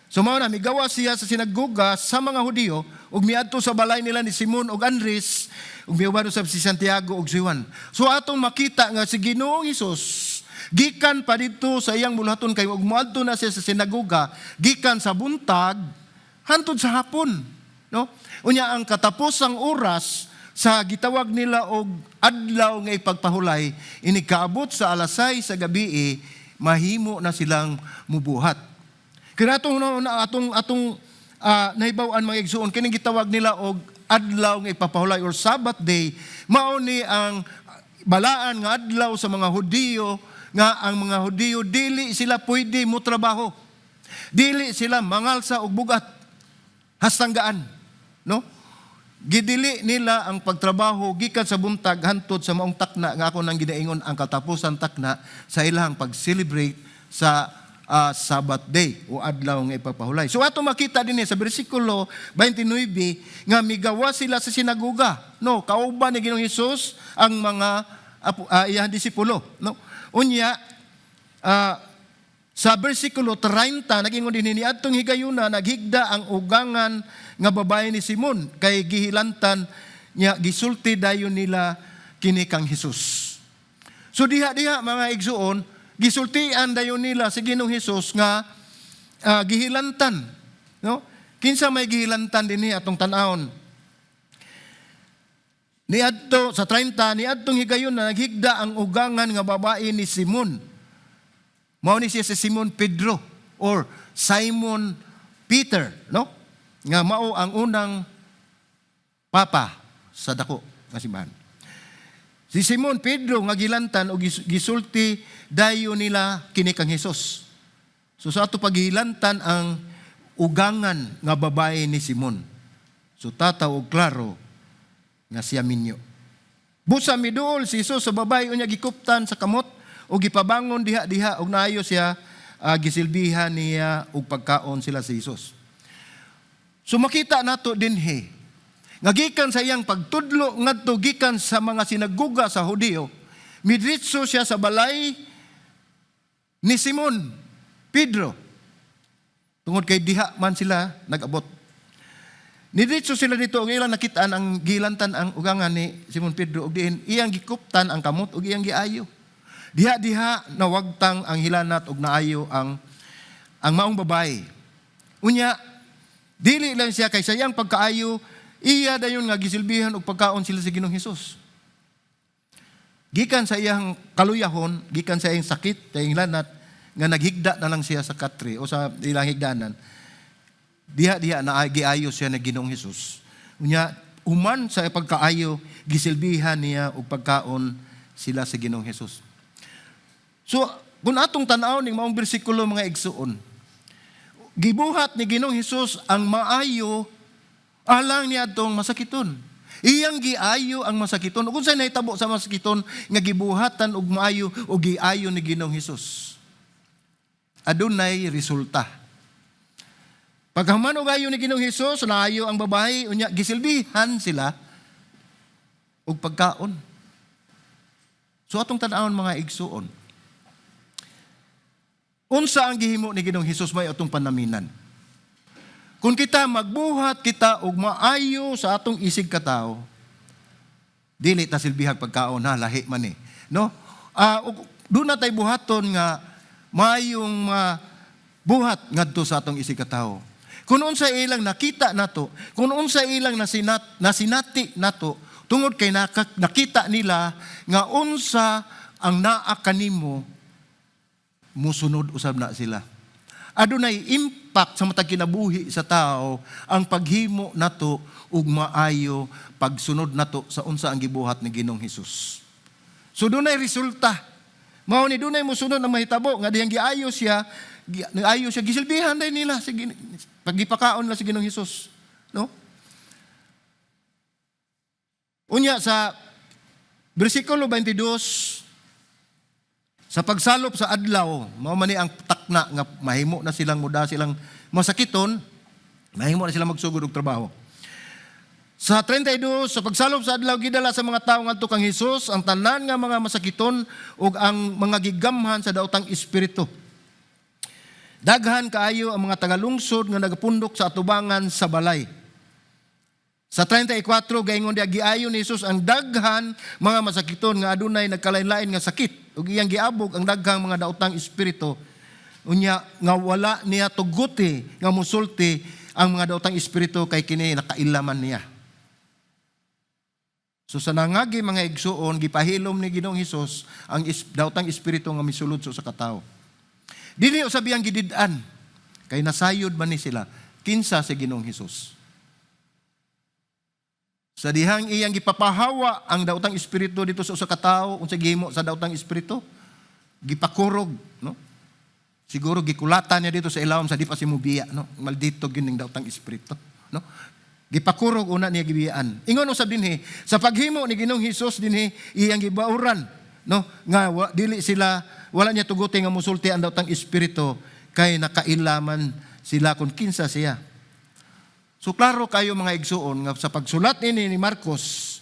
So mao na migawas siya sa sinagoga sa mga Hudiyo ug miadto sa balay nila ni Simon ug Andres ug miuban usab si Santiago ug si Juan. So atong makita nga si Ginoong Hesus gikan pa didto sa iyang buluhaton, kay ug moadto na siya sa sinagoga gikan sa buntag hantod sa hapon, no? Unya ang katapusang oras sa gitawag nila og adlaw nga ipagpahulay, inig kaabot sa alas 6 sa gabi, mahimo na silang mubuhat. Kaya atong na atong atong nahibaw-an, mga igsuon, kining gitawag nila og adlaw nga ipapahulay or Sabbath day, mao ni ang balaan nga adlaw sa mga Hudiyo, nga ang mga Hudiyo dili sila pwede mo trabaho. Dili sila mangalsa og bugat hastanggaan, no? Gidili nila ang pagtrabaho gikan sa buntag hantod sa maong takna nga ako nang ginaingon ang katapusan takna sa ilang pag-celebrate sa Sabbath day o adlaw nga ipapahulay. So ato makita din sa bersikulo 29 nga migawas sila sa sinagoga. No, kauban ni Ginoong Hesus ang mga iyang disipulo, no? Unya sa bersikulo 30, nagingon din, "Niadtong higayuna naghigda ang ugangan nga babae ni Simon kay gihilantan niya. Gisulti dayon nila kini kang Hesus." So diha diha, mga igsuon, gisultian dayon nila si Ginoong Hesus nga gihilantan, no? Kinsa may gihilantan dinhi, atong tan-awon. Niadto sa 30, "Niadtong higayon na naghigda ang ugangan nga babae ni Simon." Mao ni siya si Simon Pedro or Simon Peter, no? Nga mao ang unang papa sa dako nga simbahan. Si Simon Pedro nga gilantan og gisulti dayon nila kini kang Hesus. So sa ato paghilantan ang ugangan nga babae ni Simon. So tataw og klaro nga siya minyo. "Busa miduol si Jesus sa babae, unya gikuptan sa kamot ug gipabangon diha-diha ug naayo siya gisilbihan niya og pagkaon sila si Jesus." So makita nato dinhi nga gikan sa iyang pagtudlo ngadto gikan sa mga sinagoga sa Hudiyo, midritso siya sa balay ni Simon Pedro. Tungod kay diha man sila nag-abot. Nidiretso sila didto, ang ilang nakitaan ang gilantan ang ugangan ni Simon Pedro ug diin iyang gikuptan ang kamot ug iyang giayo. Diha-diha nawagtang ang hilanat ug naayo ang maong babae. Unya Dili lang siya kay sa iyang pagkaayo, iya dayon nga gisilbihan og pagkaon sila sa Ginoong Hesus. Gikan sa iyang kaluyahon, gikan sa iyang sakit, sa iyang lanat, nga naghigda na lang siya sa katre o sa ilang higdanan. Diha-diha na giayo siya na Ginoong Hesus. Unya, human sa pagkaayo, gisilbihan niya og pagkaon sila sa Ginoong Hesus. So, kung atong tan-aw ning maong bersikulo, mga igsuon, gibuhat ni Ginoong Hesus ang maayo alang niadtong masakiton. Iyang giayo ang masakiton. Ug unsay nahitabo sa masakiton nga gibuhatan og maayo o giayo ni Ginoong Hesus? Adunay resulta. Pagkahuman og ayo ni Ginoong Hesus, naayo ang babae, unya gisilbihan sila og pagkaon. So atong tan-awon, mga igsuon. Unsa ang gihimo ni Ginoong Hesus may atong panaminan? Kung kita magbuhat kita og maayo sa atong isig katawo, dili ta silbihag pagkaon ha, lahi man eh. No? Duna tay buhaton nga maayong buhat ngadto sa atong isig katawo. Kung unsa ilang nakita nato, kung unsa ilang nasinati nato, tungod kay nakita nila nga unsa ang naa kanimo, musunod usab na sila. Adunay impact sa matag kinabuhi sa tao ang paghimo nato ug maayo, pagsunod nato sa unsa ang gibuhat ni Ginoong Hesus. So dunay resulta. Mao ni dunay musunod ang mahitabo nga diyang giayo siya, giayo siya, gisilbihan din nila si pagipakaon nila si Ginoong Hesus, no? Unya sa bersikulo 22, sa pagsalop sa adlaw, mao man ni ang takna nga mahimo na silang muda silang masakiton, mahimo na silang magsugod og trabaho. Sa 32, sa pagsalop sa adlaw, gidala sa mga tawo ngadto kang Hesus ang tanan nga mga masakiton ug ang mga gigamhan sa daotang espiritu. Daghan kaayo ang mga tagalungsod nga nagapundok sa atubangan sa balay. Sa 34, gaingon diya, giayo ni Jesus ang daghan mga masakiton nga adunay nagkalain-lain nga sakit ug iyang giabog ang daghang mga daotang espiritu. Unya nga wala niya tuguti nga musulti ang mga daotang espiritu kay kini nakailaman niya. So sa nangagi, mga igsuon, gipahilom ni Ginoong Hesus ang daotang espiritu nga misulod sa usa ka tawo. Dili usab iyang gidid-an kay nasayod man ni sila kinsa si Ginoong Hesus. Sa dihang iyang gipapahawa ang daotang espiritu dito sa usa ka tawo, unsa gihimo sa daotang espiritu? Gipakurog, no? Siguro gikulatan niya dito sa ilawom sa di pa si mubiya, no? Maldito gining daotang espiritu, no? Gipakurog una niya gibiyaan. Ingon usab dinhi, sa paghimo ni Ginoong Hesus dinhi, iyang gibauran, no? Nga dili sila, wala niya tuguti nga musulti ang daotang espiritu kay nakailaman sila kung kinsa siya. So klaro kayo, mga igsuon, nga sa pagsulat ini ni Marcos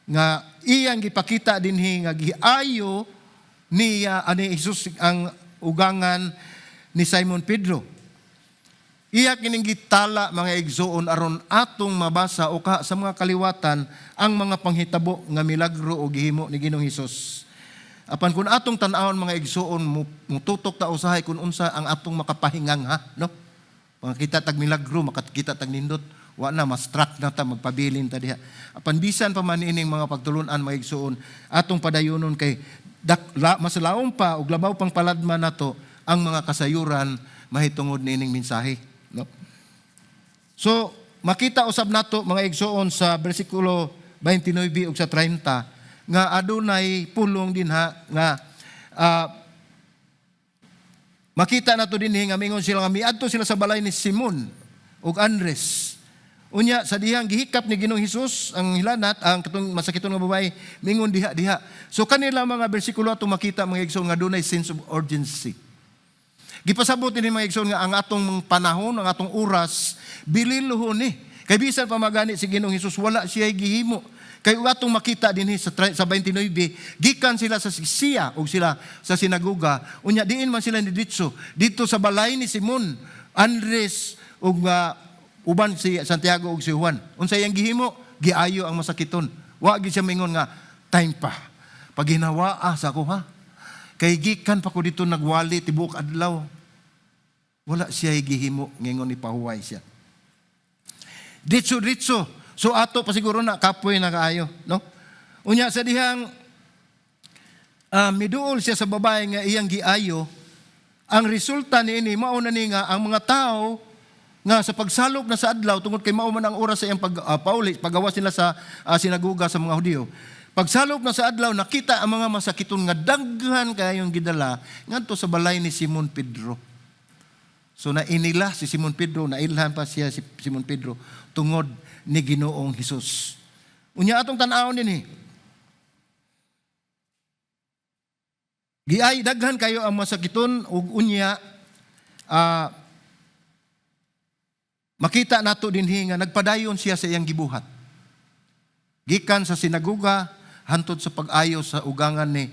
nga iyang gipakita dinhi nga giayo niya ani Jesus ang ugangan ni Simon Pedro. Iya kining gitala, mga igsuon, aron atong mabasa o ka sa mga kaliwatan ang mga panghitabo nga milagro o gihimo ni Ginoong Hesus. Apan kung atong tan-awon, mga igsuon, mututok ta usahay kung unsa ang atong makapahingang ha, no? Makakita tag milagro, makakita tag nindot, wa na ma-struck na ta, magpabilin ta diha. Apan bisan pa man ining mga pagtulunan, mga igsuon, atong padayonon kay mas laom pa ug labaw pang paladman nato ang mga kasayuran mahitungod niining mensahe, no? So, makita usab nato, mga igsuon, sa bersikulo 29 ug sa 30 nga adunay pulong dinha nga makita nato dinhi nga mingon sila nga miadto sila sa balay ni Simon ug Andres. Unya sa dihang gihikap ni Ginoong Hesus ang hilanat, ang katong masakiton nga babae, mingon diha diha. So kanila mga bersikulo atong makita, mga igsoon, nga dunay sense of urgency. Gipasabot ni mga igsoon nga ang atong panahon, ang atong oras, bililhon ni. Kay bisan pa magani si Ginoong Hesus, wala siya gihimo. Kay ug atong makita dinhi sa 29, gikan sila sa siya ug sila sa sinagoga, unya diin man sila ni ditso dito sa balay ni Simon, Andres ug uban si Santiago ug si Juan. Unsa iyang gihimo? Giayo ang masakiton. Wa gid siya mingon nga time pa. Paginawaa sa ako ha. Kay gikan pa ko dito nagwali tibuok adlaw. Wala siya gihimo ngingon ni pahuway siya. Ditso-ditso. So ato pa siguro na kapoy na kaayo, no? Unya sa dihang miduol siya sa babae nga iyang giayo, ang resulta niini mao na ni nga ang mga tao nga sa pagsalop na sa adlaw, tungod kay mao man ang oras sa iyang pag pauli, pagawas nila sa sinagoga sa mga Hudiyo. Pagsalop na sa adlaw, nakita ang mga masakiton nga daghan kayong gidala ngadto sa balay ni Simon Pedro. So nainila si Simon Pedro, nailhan pa siya si Simon Pedro tungod ni Ginoong Hesus. Unya atong tan-awon dinhi. Giay daghan kayo ang masakiton ug unya makita nato dinhi nga nagpadayon siya sa iyang gibuhat. Gikan sa sinagoga hantod sa pag-ayo sa ugangan ni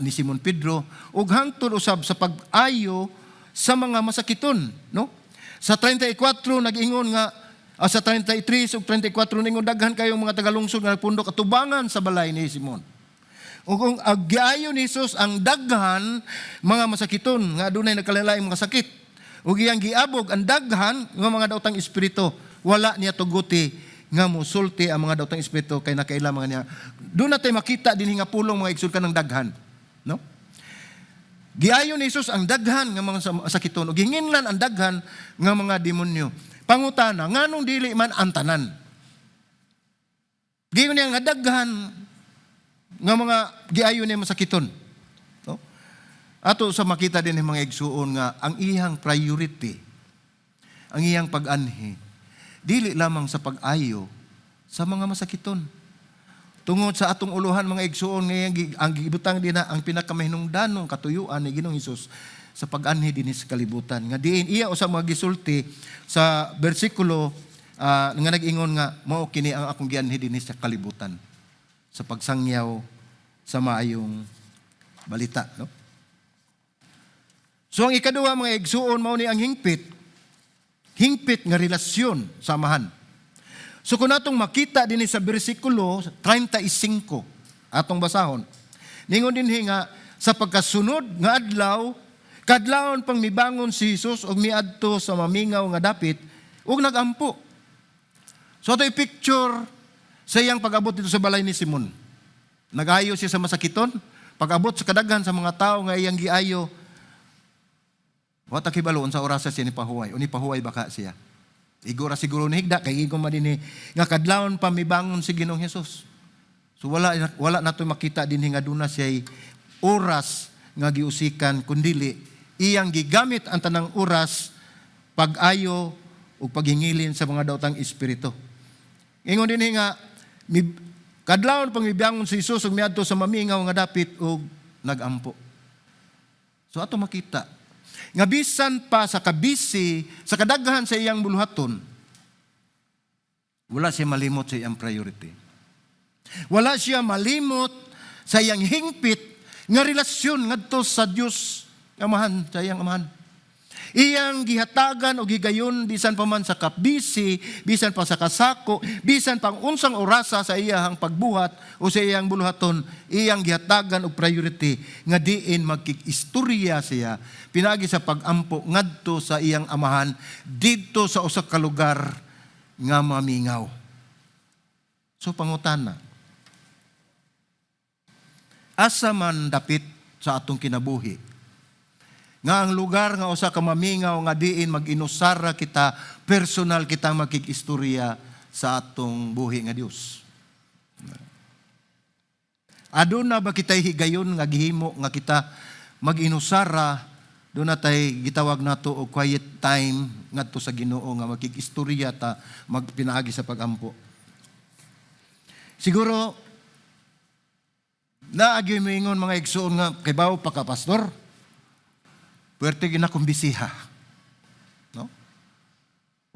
Simon Pedro ug hangtod usab sa pag-ayo sa mga masakiton, no? Sa 34 nag-ingon nga sa 33 ug 34 ningon daghan kayong mga tagalungsod nga nagpundok atubangan sa balay ni Simon. Ug kung giayo ni Jesus ang daghan mga masakiton nga adunay nagkalain mga sakit. Ug iyang giabog ang daghan nga mga daotang espiritu, wala niya tuguti nga musulti ang mga daotang espiritu kay nakaila mga niya. Doon natin makita dinhi nga pulong, mga igsoon, kanang daghan, no? Giayo ni Jesus ang daghan nga mga sakiton ug gihinginlan ang daghan nga mga demonyo. Pangutana, nganong dili man ang tanan? Giingon niya nga daghan nga mga giayo niya masakiton. No? Ato sa makita din ng mga igsuon nga ang iyang priority, ang iyang pag-anhi, dili lamang sa pag-ayo sa mga masakiton. Tungod sa atong uluhan, mga igsuon, ngayon ang gibutang din na ang pinakamahinungdanong katuyuan ni Ginoong Hesus sa pag-anhi dinhi sa kalibutan. Nga diin iya usa mga gisulti sa bersikulo nga nag-ingon nga mao kini ang akong gianhi dinhi sa kalibutan sa pagsangyaw sa maayong balita, no? So ang ikaduha, mga igsuon, mao ni ang hingpit hingpit nga relasyon sa Amahan. So kung atong makita dinhi sa bersikulo 35, atong basahon. Ningon dinhi nga sa pagkasunod nga adlaw, kadlawon pang mibangon si Jesus ug miadto sa mamingaw nga dapit ug nagampo. So ato'y picture sa iyang pag-abot dito sa balay ni Simon. Nag-ayo siya sa masakiton. Pag-abot sa kadaghan sa mga tao nga iyang giayo, wa ta kibalo unsa orasa siya ni pahuway. O ni pahuway baka siya. Igora siguro ni higda kay igo man dinhi nga kadlawon pa mibangon si Ginoong Hesus. So wala wala nato makita dinhi nga duna siya oras nga giusikan, kundili iyang gigamit ang tanang oras pag-ayo ug paghingilin sa mga daotang espiritu. Ingon dinhi nga kadlawon pang mibangon si Jesus ug miadto sa mamingaw nga dapit ug nagampo. So ato makita nga bisan pa sa kabisi, sa kadaghan sa iyang buluhaton, wala siya malimot sa iyang priority. Wala siya malimot sa iyang hingpit nga relasyon ngadto sa Dios Amahan, sa iyang Amahan. Iyang gihatagan og higayon bisan pa man sa kabisi, bisan pa sa kasako, bisan pang unsang orasa sa iyang pagbuhat o sa iyang buluhaton, iyang gihatagan og priority nga diin magkig-istorya siya pinaagi sa pagampo ngadto sa iyang Amahan didto sa usa ka lugar nga mamingaw. So pangutana, asa man dapit sa atong kinabuhi nga ang lugar nga usa ka mamingaw nga diin mag-inusara kita, personal kitang makig-istorya sa atong buhi nga Dios? Aduna ba kita'y higayon nga gihimo nga kita mag-inusara, duna tay gitawag nato og quiet time ngadto sa Ginoo nga makig-istorya ta magpinaagi sa pagampo? Siguro naagyoy moingon, mga igsuon, nga kay pa ka, pastor. Puwerte gyud akong bisiha. No?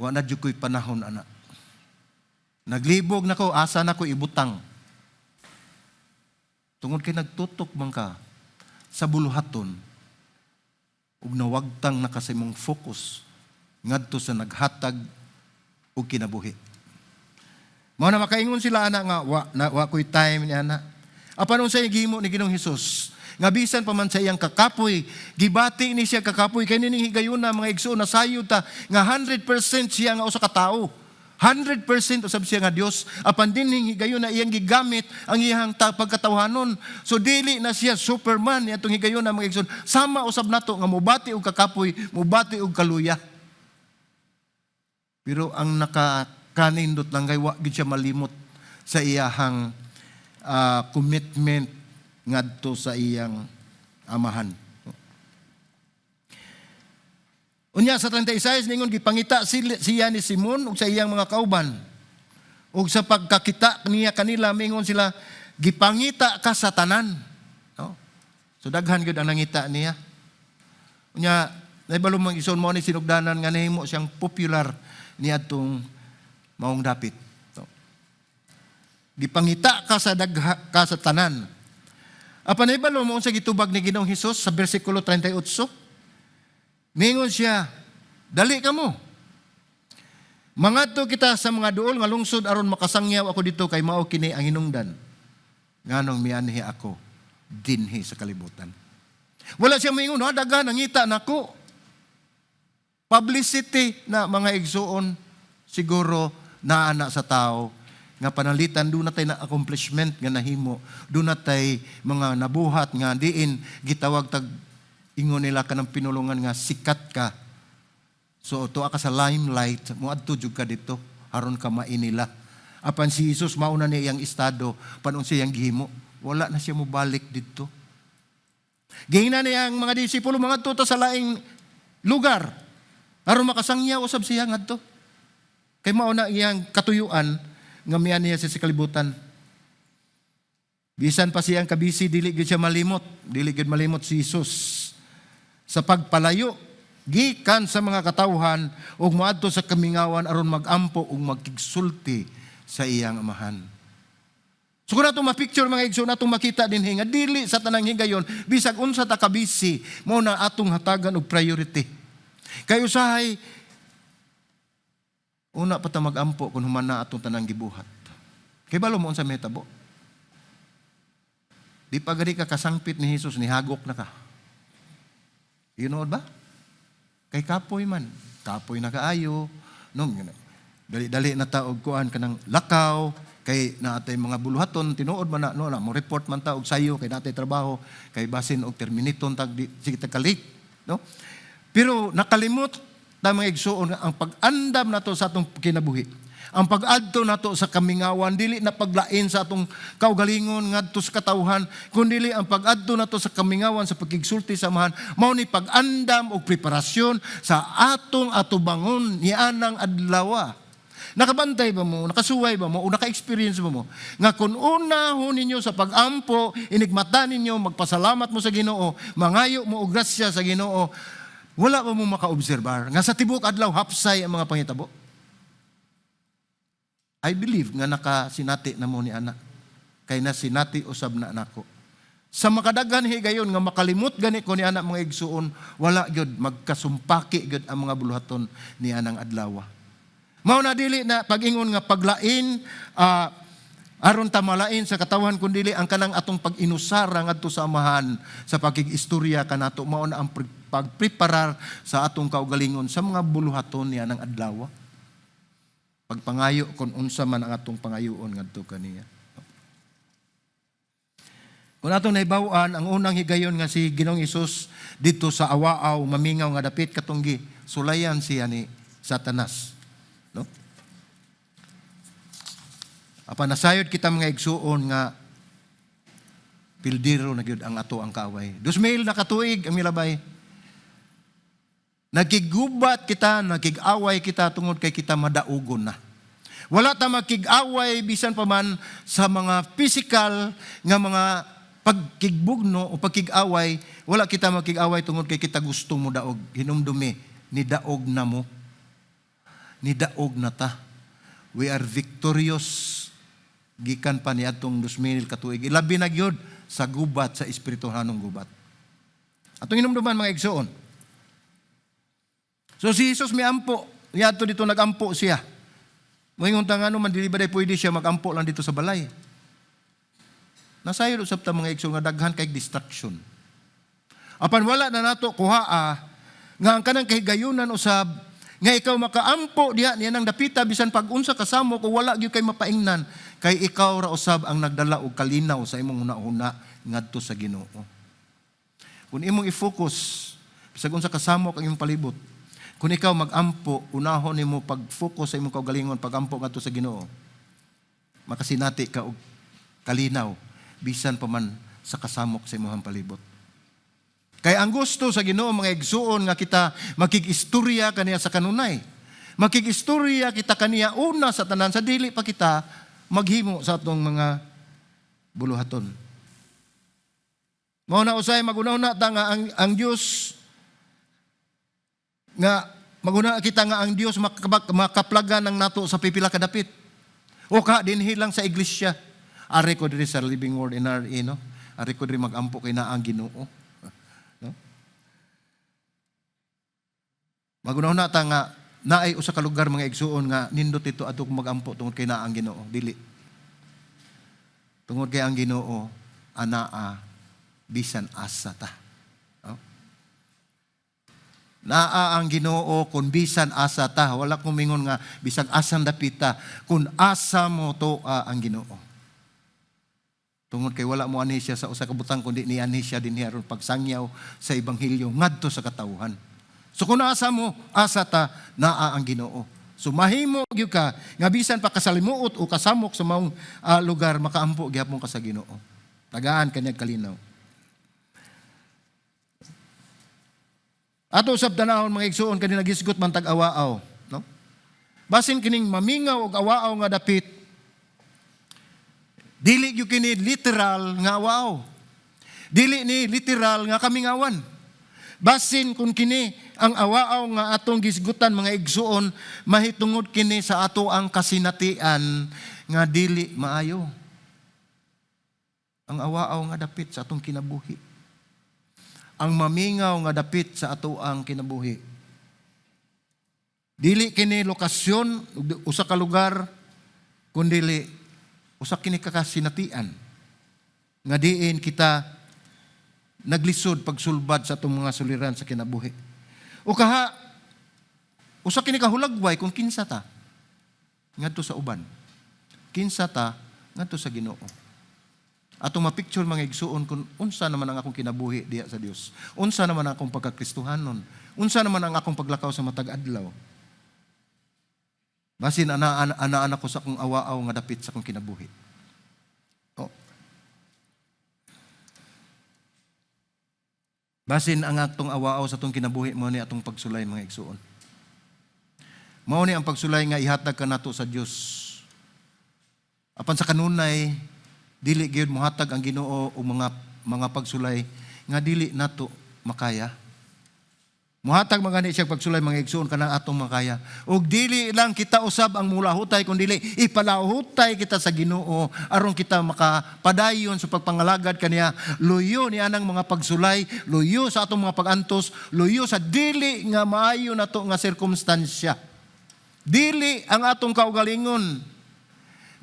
Wa na jud ko'y panahon ana. Naglibog na ko, asa na ko ibutang? Tungod kay nagtutok man ka sa buluhaton ug nawagtang na ka sa imong focus ngadto sa naghatag og kinabuhi. Mao na makaingon sila ana nga wa na wa ko'y time ni ana. Apan unsay gihimo ni Ginoong Hesus? Nga bisan pa man sa iyang kakapoy, gibati ni siya kakapoy kay nining higayuna, mga igsoon, nasayod ta nga 100% siya nga usa ka tawo. 100% usab siya nga Dios. Apan dinhing higayon na iyang gigamit ang iyang pagkatawhanon. So dili na siya Superman niadtong higayon na, mga igsoon. Sama usab nato nga mubati og kakapoy, mubati og kaluya. Pero ang nakakanindot lang kay wa gyud siya malimot sa iyahang commitment ngadto sa iyang Amahan. Unya sa 36, ningon gipangita siya ni Simon ug sa iyang mga kauban. Ug sa pagkakita niya kanila, mingon sila, "Gipangita ka sa tanan." No? So daghan gyud ang nangita niya. Unya nahibalo, mga igsoon, mo ni sinugdanan nga nahimo siyang popular niadtong maong dapit. No? "Gipangita ka sa dagha, ka sa tanan." Apan nahibalo mo unsa gitubag ni Ginoong Hesus sa bersikulo 38? Mingon siya, "Dali kamo. Mangadto kita sa mga duol nga lungsod aron makasangyaw ako didto, kay mao kini ang hinungdan nganong mianhi ako dinhi sa kalibutan." Wala siya moingon, "Ha, daghan nangita nako." Publicity na, mga igsuon, siguro naa na sa tao nga panalitan duna tay na accomplishment nga nahimo, duna tay mga nabuhat nga diin gitawag tag ingon nila kanang pinulungan nga sikat ka. So tuwa ka sa limelight, moadto jud ka didto aron ka mainila. Apan si Jesus, mauna niya iyang estado panon siyang gihimo. Wala na siya mobalik didto. Gihingna niya ang mga disipulo, "Mga ta sa laing lugar aron makasangyaw usab siya ngadto." Kay mao na iyang katuyuan nga mianhi niya sa kalibutan. Bisan pa siyang kabisi, dili gyud siya malimot. Dili gyud malimot si Jesus sa pagpalayo gikan sa mga katawhan ug moadto sa kamingawan aron magampo ug magkigsulti sa iyang Amahan. So kung nato ma-picture, mga igsoon, natong makita dinhi nga dili sa tanang higayon, bisag unsa ta kabisi, mo na atong hatagan og priority. Kay usahay una pa ta magampo kung human na atong tanang gibuhat. Kay balo mo unsa mahitabo. Di pa gani ka kasangpit ni Jesus, nihagok na ka. You know ba? Kay kapoy man. Kapoy na kaayo. No, dali-dali na ta og kuan kanang lakaw kay naatay mga buluhaton, tinuod man na, no, na mo report man ta og sayo kay natay trabaho, kay basin og terminiton tag di, sige ta ka-late, no? Pero nakalimot ta, mga igsuon, nga ang pag-andam nato sa atong kinabuhi, ang pag-adto nato sa kamingawan, dili na paglain sa atong kaugalingon ngadto sa katawhan, kundi ang pag-adto nato sa kamingawan sa pagkigsulti sa Amahan, mao ni pag-andam og preparasyon sa atong atubangon nianang adlaw. Nakabantay ba mo, nakasuway ba mo, o naka-experience ba mo nga kung una ho ninyo sa pag-ampo, inigmata ninyo, magpasalamat mo sa Ginoo, mangayo mo og grasya sa Ginoo, wala ba mo maka-obserbar nga sa tibok adlaw hapsay ang mga pangitabo? I believe nga nakasinati na mo ni ana. Kay nasinati usab na nako. Sa makadaghan higayon nga makalimot gani ko ni ana, mga igsuon, wala gyud magkasumpaki gyud ang mga buluhaton ni anang adlaw. Mao na dili na pag-ingon nga paglain aron ta malain sa katawan, kun dili ang kanang atong pag-inusara ngadto sa Amahan sa pagkig-istorya kanato, mao na ang pagpreparar sa atong kaugalingon sa mga buluhaton niya ng adlaw. Pagpangayo kung unsa man ang atong pangayoon ngadto kaniya. Kung atong nahibaw-an, ang unang higayon nga si Ginoong Hesus didto sa awaaw, mamingaw nga dapit, katong sulayan siya ni Satanas. No? Apan nasayod kita, mga igsuon, nga pildiro na gyud ang ato ang kaaway. 2000 na katuig ang milabay. Nagkigubat kita, nagkig-away kita tungod kay kita madaugon na. Wala ta makig-away bisan pa man sa mga physical nga mga pagkigbugno o pagkig-away, wala kita makig-away tungod kay kita gusto mo daog. Hinumdumi, nidaog na mo. Nidaog na ta. We are victorious gikan pa niadtong 2000 katuig. Ilabi na gyud sa gubat, sa espirituhanong gubat. Atong hinumduman, mga igsuon. So si Jesus miampo, niadto didto, nagampo siya. Moingon ta, "Ngano man dili ba day pwede siya magampo lang didto sa balay?" Nasayod usab ta, mga igsoon, nga daghan kay distraction. Apan wala na nato kuhaa nga ang kanang kahigayunan usab Nga ikaw makaampo diha niya nang dapita bisan pag unsa kasamo kung wala gyud kay mapaingnan kay ikaw ra usab ang nagdala og kalinaw sa imong hunahuna ngadto sa Ginoo. Kung imong i-focus bisag unsa kasamok ang imong palibot, kung ikaw magampo, unahon nimo pag-focus sa imong kaugalingon pagampo ngadto sa Ginoo, makasinati ka og kalinaw bisan pa man sa kasamok sa imong palibot. Kay ang gusto sa Ginoo, mga igsuon, nga kita makig-istorya kaniya sa kanunay. Makig-istorya kita kaniya una sa tanan sa dili pa kita maghimo sa atong mga buluhaton. Mao na usay maguna-una ta nga ang Dios nga maguna kita nga ang Dios makaplagan ng nato sa pipila ka dapit. O ka dinhi lang sa iglesia. Ari ko diri sa Living Word NRA, no. Ari ko diri magampo kay naa ang Ginoo. No? Maguna-una ta nga naay usa ka lugar, mga igsuon, nga nindot ito adto magampo tungod kay naa ang Ginoo. Dili. Tungod kay ang Ginoo anaa bisan asa ta. No? Naa ang Ginoo kung bisan asa ta. Wala ko mingon nga bisag asan dapita, kung asa mo to ang Ginoo. Tungod kay wala mo ani siya sa usa ka butang kundi nianhi siya dinhi aron pagsangyaw sa ebanghelyo ngadto sa katawhan. So kung asa mo, asa ta, naa ang Ginoo. So mahimo gyud ka nga bisan pa kasalimuot o kasamok sa maong lugar, makaampo gihapon ka sa Ginoo. Tagaan kanyang kalinaw. Ato usab tanahon, mga igsuon, kani nagisgot man tag awaaw, no? Basin kining mamingaw og awaaw nga dapit, dili gyud kini literal nga awaaw. Dili ni literal nga kamingawan. Basin kung kini ang awaaw nga atong gisgutan, mga igsuon, mahitungod kini sa ato ang kasinatian nga dili maayo. Ang awaaw nga dapit sa atong kinabuhi. Ang mamingaw nga dapit sa ato ang kinabuhi. Dili kini lokasyon, usa ka lugar, kundili usa kini ka kasinatian nga diin kita naglisod pagsulbad sa atong mga suliran sa kinabuhi. O kaha usa kini ka hulagway kung kinsa ta ngadto sa uban. Kinsa ta ngadto sa Ginoo. Atong mapicture, mga igsuon, kung unsa naman ang akong kinabuhi diha sa Dios. Unsa naman ang akong pagkakristohanon. Unsa naman ang akong paglakaw sa matag adlaw. Basin ana-ana ko sa akong awaaw nga dapit sa akong kinabuhi. Oh. Basin ang atong awaaw sa atong kinabuhi mao ni atong pagsulay, mga igsuon. Mao ni ang pagsulay nga ihatag kanato sa Dios. Apan sa kanunay dili gyud mohatag ang Ginoo og mga pagsulay nga dili nato makaya. Mohatag man gani siya pagsulay, mga igsuon, kanang atong makaya. Og dili lang kita usab ang mulahutay kun dili ipalahutay kita sa Ginoo aron kita makapadayon sa pagpangalagad kaniya, luyo ni anang mga pagsulay, luyo sa atong mga pagantos, luyo sa dili nga maayo nato nga sirkumstansya. Dili ang atong kaugalingon.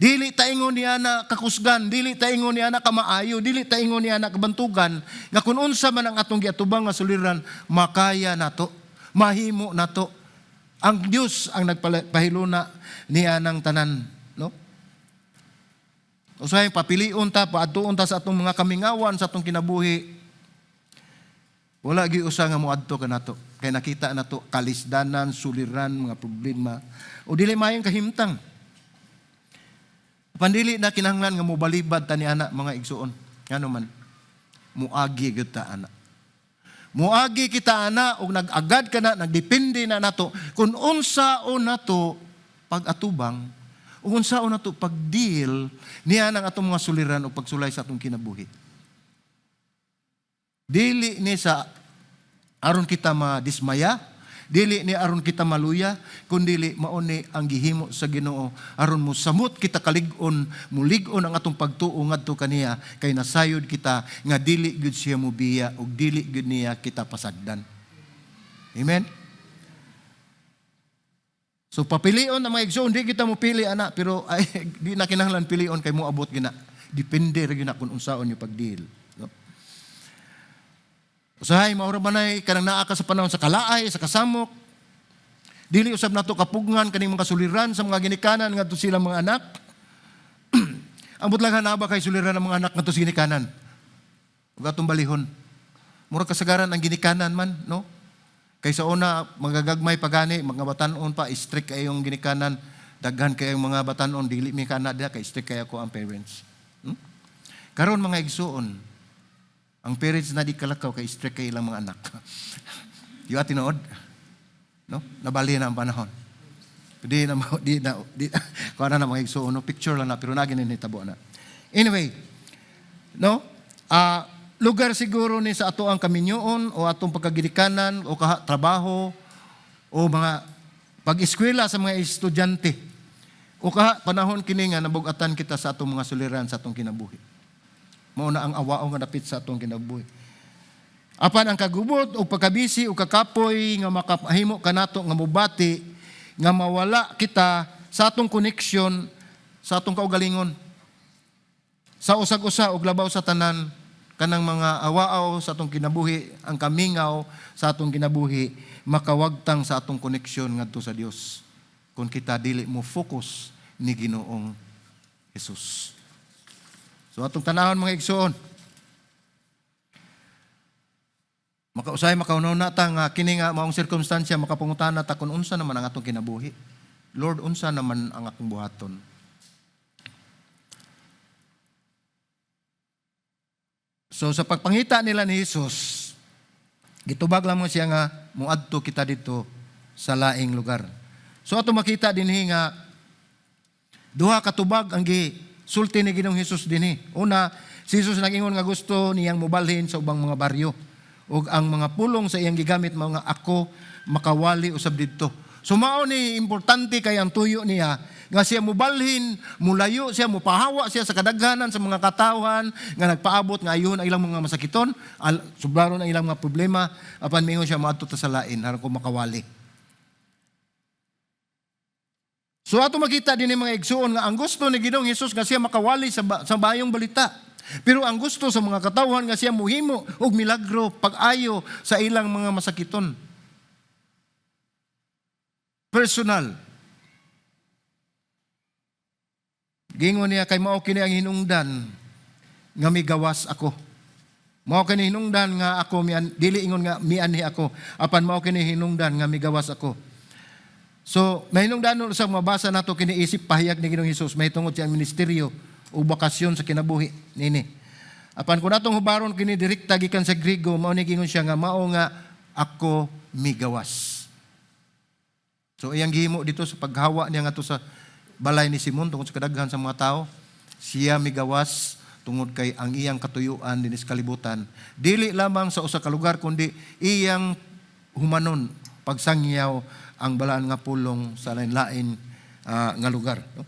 Dili taingon niya na kakusgan, dili taingon niya na kamaayo, dili taingon niya na kabantugan, nga kung unsa man ang atong giatubang nga suliran, makaya nato, mahimo nato. Ang Dios ang nagpahiluna niya ng tanan, no? Usahay papilion ta, paadtuon ta sa atong mga kamingawan, sa atong kinabuhi. Wala gyud usa nga moadto kanato. Kay nakita nato kalisdanan, suliran, mga problema. O dili mayong kahimtang. Pandili na kinahanglan nga mobalibad ta ni ana, mga igsuon. Ngano man muagi gyud ta ana. Muagi kita ana og nag-agad ka na, nagdepende na nato kung unsaon nato pag-atubang ug unsaon nato pag-deal niya ng atong mga suliran o pagsulay sa atong kinabuhi. Dili ni sa aron kita madismaya, dili ni aron kita maluya, kundili mao ni ang gihimo sa Ginoo aron mosamot kita kalig-on, mulig-on ang atong pagtuo ngadto kaniya kay nasayod kita nga dili gyud siya mobiya ug dili gyud niya kita pasagdan. Amen. So papilion ang mga igsoon, di kita mo pili ana, pero ay, di na kinahanglan pilion kay moabot gina. Depende ra gyud na kung unsaon yung pag-deal. No? Usahay, maura ba na kanang naa ka sa panahon sa kalaay, sa kasamok. Dili usab nato kapugngan kaning mga suliran sa mga ginikanan ngadto silang mga anak. Ambot lang hanaba kay suliran ang mga anak ngadto sa ginikanan. Ug atong balihon. Mura kasagaran ang ginikanan man, no? Kay sa una, magagagmay pagani, mga batanon pa, strict kayong ginikanan, daghan kayong mga batanon, dili mi kana diha kay strict kay ako ang parents. Karon mga igsuon, ang parents na di kalakaw kay strict kay ilang mga anak. Di ba tinuod? No? Nabali na ang panahon. Di na di na di kuha na mga igsuon, no? Picture lang na pero nagi ni nitabo na. Anyway, no? Lugar siguro ni sa ato ang kaminyoon o atong pagkagidikanan o trabaho o mga pag-eskwela sa mga estudyante. O kaha panahon kini nga nabug-atan kita sa atong mga suliran sa atong kinabuhi. Mao na ang awao nga dapit sa atong kinabuhi. Apan ang kagubot o pagkabisi o kakapoy nga makahimo kanato nga mobati nga mawala kita sa atong connection sa atong kaugalingon. Sa usag-usa og labaw sa tanan kanang mga awaaw sa atong kinabuhi, ang kamingaw sa atong kinabuhi makawagtang sa atong koneksyon ngadto sa Dios. Kung kita dili mo focus ni Ginoong Jesus. So atong tanawon mga igsoon. Makausay makaunaw na ta nga kini nga maong sirkumstansya makapangutana ta kung unsa naman ang atong kinabuhi. Lord, unsa naman ang akong buhaton? So sa pagpangita nila ni Jesus, gitubag lamang siya nga moadto kita dito sa laing lugar. So ato makita dinhi nga duha ka tubag ang gisulti ni Ginoong Hesus dinhi. Una, si Jesus nag-ingon nga gusto niyang mobalhin sa ubang mga baryo ug ang mga pulong sa iyang gigamit mao nga ako makawali usab didto. So mao ni importante kay ang tuyo niya nga siya mobalhin, mulayo siya, mupahawa siya sa kadaghanan sa mga katawhan nga nagpaabot nga ayun ang ilang mga masakiton, sublaron ang ilang mga problema, apan mingon siya moadto ta sa lain aron ko makawali. So ato makita din mga igsuon nga ang gusto ni Ginoong Hesus nga siya makawali sa bayong balita. Pero ang gusto sa mga katawhan nga siya muhimo og milagro pag-ayo sa ilang mga masakiton. Personal. Gingon niya kay mao kini ang hinungdan nga migawas ako. Mao kini hinungdan nga ako mian, dili ingon nga mianhi ako, apan mao kini hinungdan nga migawas ako. So, mahinungdan sa mabasa nato kini isip pahayag ni Ginoong Hesus mahitungod siyang ministeryo o bakasyon sa kinabuhi nini. Apan kung atong hubaron kini direkta gikan sa Griego, mao ni gingon siya nga mao nga ako migawas. So iyang gihimo dito sa paghawa niya ngadto sa balay ni Simon tungod sa kadaghan sa mga tao, siya migawas tungod kay ang iyang katuyuan dinhi sa kalibutan. Dili lamang sa usa ka lugar kundi iyang humanon pagsangyaw ang balaan nga pulong sa lain-lain nga lugar. No?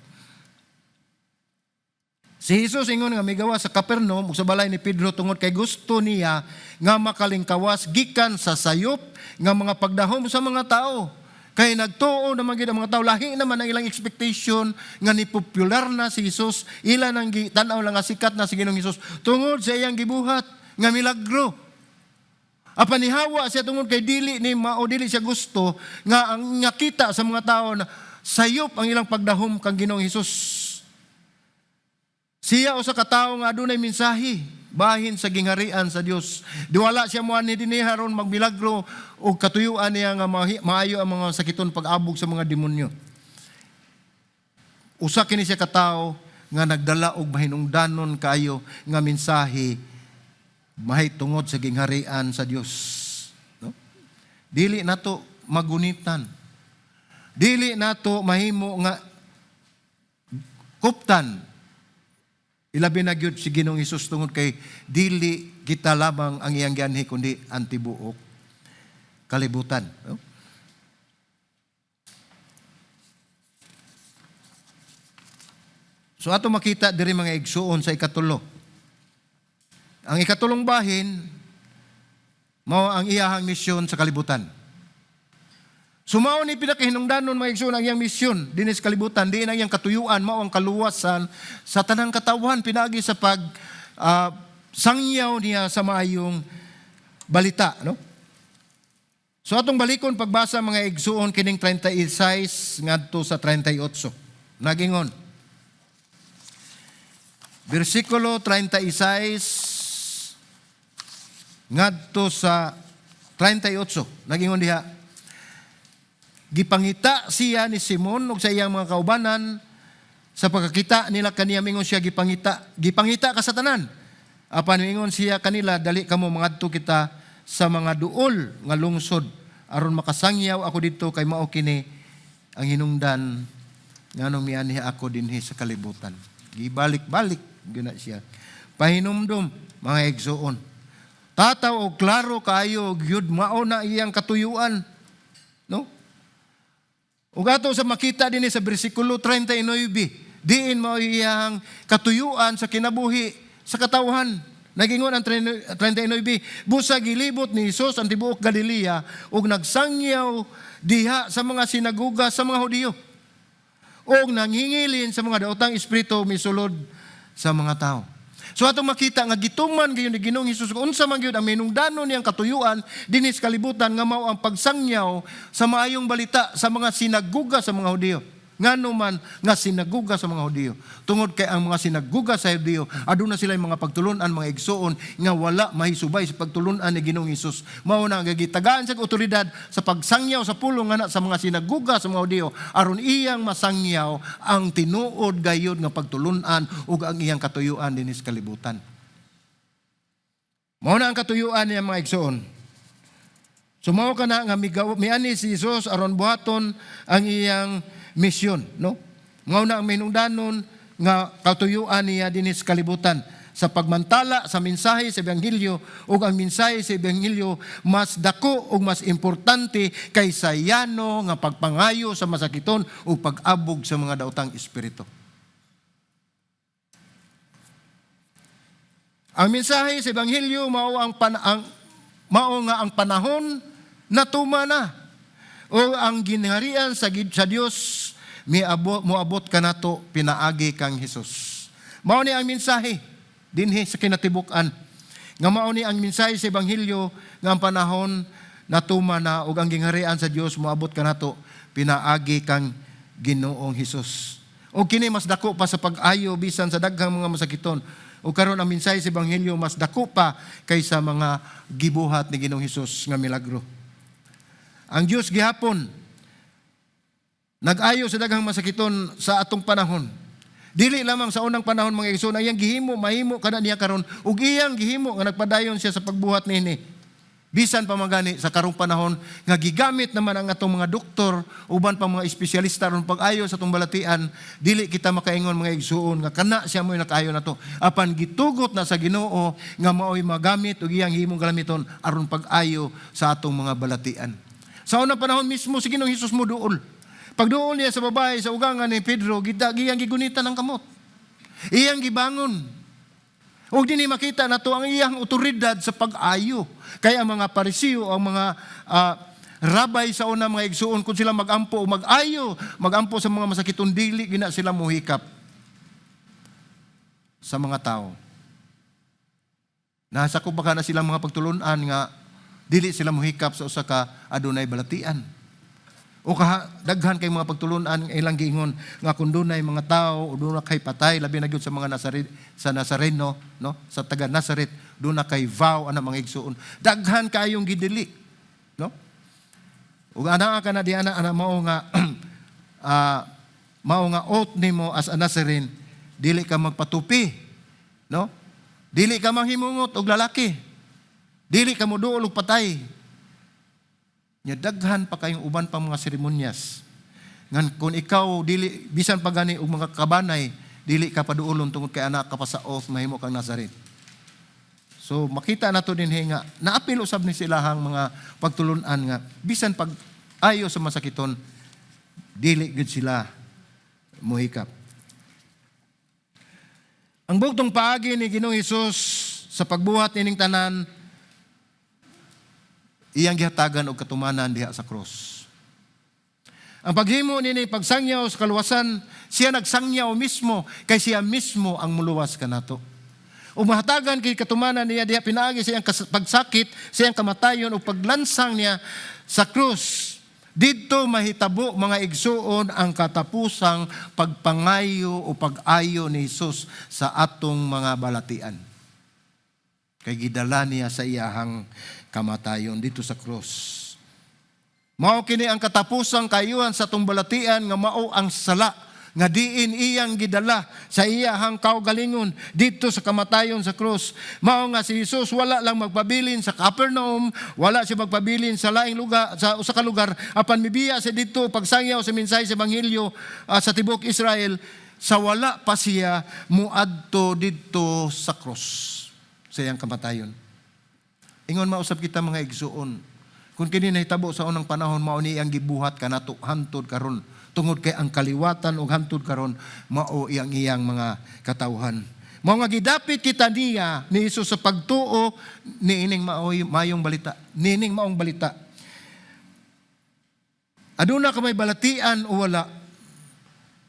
Si Jesus ingon nga migawas sa Capernaum ug sa balay ni Pedro tungod kay gusto niya nga makalingkawas gikan sa sayop nga mga pagdahom sa mga tao. Kay nagtuo naman gid ang mga tao, lahi naman ang ilang expectation nga ni popular na si Jesus, ila nang tan-aw lang nga sikat na si Ginoong Hesus tungod sa iyang gibuhat nga milagro. Apan nihawa siya tungod kay dili ni mao dili siya gusto nga ang nakita sa mga tao na sayop ang ilang pagdahom kang Ginoong Hesus. Siya usa ka tawo nga adunay mensahe bahin sa gingharian sa Dios. Diwala siya moanhi dinhi aron magmilagro og katuyuan niya nga maayo ang mga sakiton pag-abog sa mga demonyo. Usa kini siya ka tawo nga nagdala og mahinungdanon kaayo nga mensahe mahitungod sa gingharian sa Dios. No? Dili nato magunitan. Dili nato mahimo nga kuptan. Ilabi na gyud si Ginoong Hesus tungod kay dili kita lamang ang iyang gianhi kundi ang tibuok kalibutan. No? So ato makita diri mga igsuon sa ikatulo. Ang ikatulong bahin mao ang iyahang misyon sa kalibutan. Sumao ni pinakahinungdanon mga igsoon ang iyang misyon dinhi sa kalibutan, diin ang iyang katuyuan, mao ang kaluwasan sa tanang katawhan pinaagi sa pag sangyaw niya sa maayong balita, no? So atong balikon pagbasa, mga igsuon, kining 36 ngadto sa 38. Nagingon. Bersikulo 36 ngadto sa 38. Nagingon diha. Gipangita siya ni Simon ug sa iyang mga kaubanan. Sa pagkakita nila kaniya, mingon siya, "Gipangita, gipangita ka sa tanan." Apan mingon siya kanila, "Dali kamo, mangadto kita sa mga duol nga lungsod aron makasangyaw ako didto, kay mao kini ang hinungdan nganong mianhi ako dinhi sa kalibutan." Gibalik-balik gyud na siya. Pahinumdum, mga igsuon. Tataw og klaro kaayo gyud, mao na iyang katuyuan. No? Ug ato sa makita dinhi sa bersikulo 39, diin mao iyang katuyuan sa kinabuhi sa katawhan. Nagingon ang 39, busa gilibot ni Hesus ang tibuok Galilea ug nagsangyaw diha sa mga sinaguga sa mga Hudiyo. Og nanghingilin sa mga daotang espiritu misulod sa mga tao. So atong makita nga gituman gayon ni Ginoong Hesus kung unsa man gyud ang minungdanon niyang katuyuan dinhi sa kalibutan, nga mao ang pagsangyaw sa maayong balita sa mga sinaguga sa mga Hudiyo. Ngano man nga sinaguga sa mga Hudiyo? Tungod kay ang mga sinaguga sa Hudiyo, aduna sila mga pagtulunan, mga igsuon, nga wala mahisubay sa pagtulunan ni Ginoong Hesus. Mao na nga gitagaan sa otoridad sa pagsangyaw sa pulong nga sa mga sinaguga sa mga Hudiyo aron iyang masangyaw ang tinuod gayud nga pagtulunan ug ang iyang katuyuan dinhi sa kalibutan. Mao na ang katuyuan niya, mga igsuon. So mao kana nga miani si Jesus aron buhaton ang iyang misyon, no? Mao na ang minungdanon nga katuyuan niya dinhi sa kalibutan sa pagmantala sa mensahe sa ebanghelyo, ug ang mensahe sa ebanghelyo mas dako ug mas importante kaysa yano nga pagpangayo sa masakiton ug pag-abog sa mga daotang espiritu. Ang mensahe sa ebanghelyo mao nga ang panahon natuma na o ang gingharian sa Dios miabot, moabot kanato pinaagi kang Hesus. Mao ni ang mensahe dinhi sa kinatibuk-an. Nga mao ni ang mensahe sa ebanghelyo nga ang panahon natuma na ug ang gingharian sa Dios moabot kanato pinaagi kang Ginoong Hesus. O kini mas dako pa sa pag-ayo bisan sa daghang mga masakiton. O karon, ang mensahe sa ebanghelyo mas dako pa kaysa mga gibuhat ni Ginoong Hesus nga milagro. Ang Dios gihapon nag-ayo sa daghang masakiton sa atong panahon. Dili lamang sa unang panahon, mga igsoon, ang iyang gihimo, mahimo kada niya karon ug iyang gihimo nga nagpadayon siya sa pagbuhat niini. Bisan pa magani sa karong panahon nga gigamit naman ang atong mga doktor, uban pa mga espesyalista aron pag-ayo sa atong balatian, dili kita makaingon, mga igsuon, nga kana siya mo'y nakaayo nato. Apan gitugot na sa Ginoo nga mao'y magamit ug iyang himong galamiton aron pag-ayo sa atong mga balatian. Sa unang panahon mismo si Ginoong Hesus mo duol. Pagduol niya sa babae sa ugangan ni Pedro, gita giyang gigunitan ang kamot. Iyang gibangon. Ug dinhi makita nato ang iyang otoridad sa pag-ayo. Kaya ang mga Parisiyo, ang mga rabay sa una, mga igsuon, kung sila magampo o mag-ayo, magampo sa mga masakiton, dili gina sila muhikap sa mga tao. Nasa ko baka na silang mga pagtulunan nga dili sila muhikap sa usa ka adunay balatian. O kaha, daghan kay mga pagtulunan nga ilang giingon nga kung dunay mga tao o duna kay patay, labi na gyud sa mga Nazaret, sa Nazareno, no, sa taga Nazaret, duna kay vow ana, mga igsuon. Daghan kayong gidili, no? Ug ana ka na di ana ana mao nga oath nimo as a Nazarene, dili ka magpatupi, no? Dili ka manghimungot og lalaki. Dili ka moduol og patay. Nya daghan pa kayong uban pa mga seremonyas. Ngan kung ikaw dili bisan pa gani og mga kabanay, dili ka paduolon tungod kay anak ka pa sa oath, mahimo kang Nazarene. So makita nato dinhi nga naapil usab ni silahang mga pagtulunan nga bisan pag ayo sa masakiton, dili gud sila muhikap. Ang bugtong paagi ni Ginoong Hesus sa pagbuhat nining tanan, iyang gihatagan og katumanan diha sa krus. Ang paghimo nini, pagsangyaw sa kaluwasan, siya nagsangyaw mismo kay siya mismo ang muluwas kanato. Ug mahatagan kay katumanan niya diha pinaagi sa iyang pagsakit, sa iyang kamatayon ug paglansang niya sa krus. Didto mahitabo, mga igsuon, ang katapusang pagpangayo o pag-ayo ni Hesus sa atong mga balatian. Kay gidala niya sa iyahang kamatayon didto sa krus. Mao kini ang katapusang kaayuhan sa atong balatian nga mao ang sala nga diin iyang gidala sa iyahang kaugalingon didto sa kamatayon sa krus. Mao nga si Jesus wala lang magpabilin sa Capernaum, wala siya magpabilin sa laing lugar, sa usa ka lugar, apan mibiya siya didto pagsangyaw sa mensahe sa ebanghelyo sa tibuok Israel sa wala pa siya muadto didto sa krus sa iyang kamatayon. Ingon mausab kita, mga igsuon. Kung kini nahitabo sa unang panahon, mao ni ang gibuhat kanato hantod karon. Tungod kay ang kaliwatan ug hantod karon mao iyang iyang mga katawhan. Mao nga gidapit kita niya ni Hesus sa pagtuo niining maoy mayong balita, niining maong balita. Aduna ka may balatian o wala,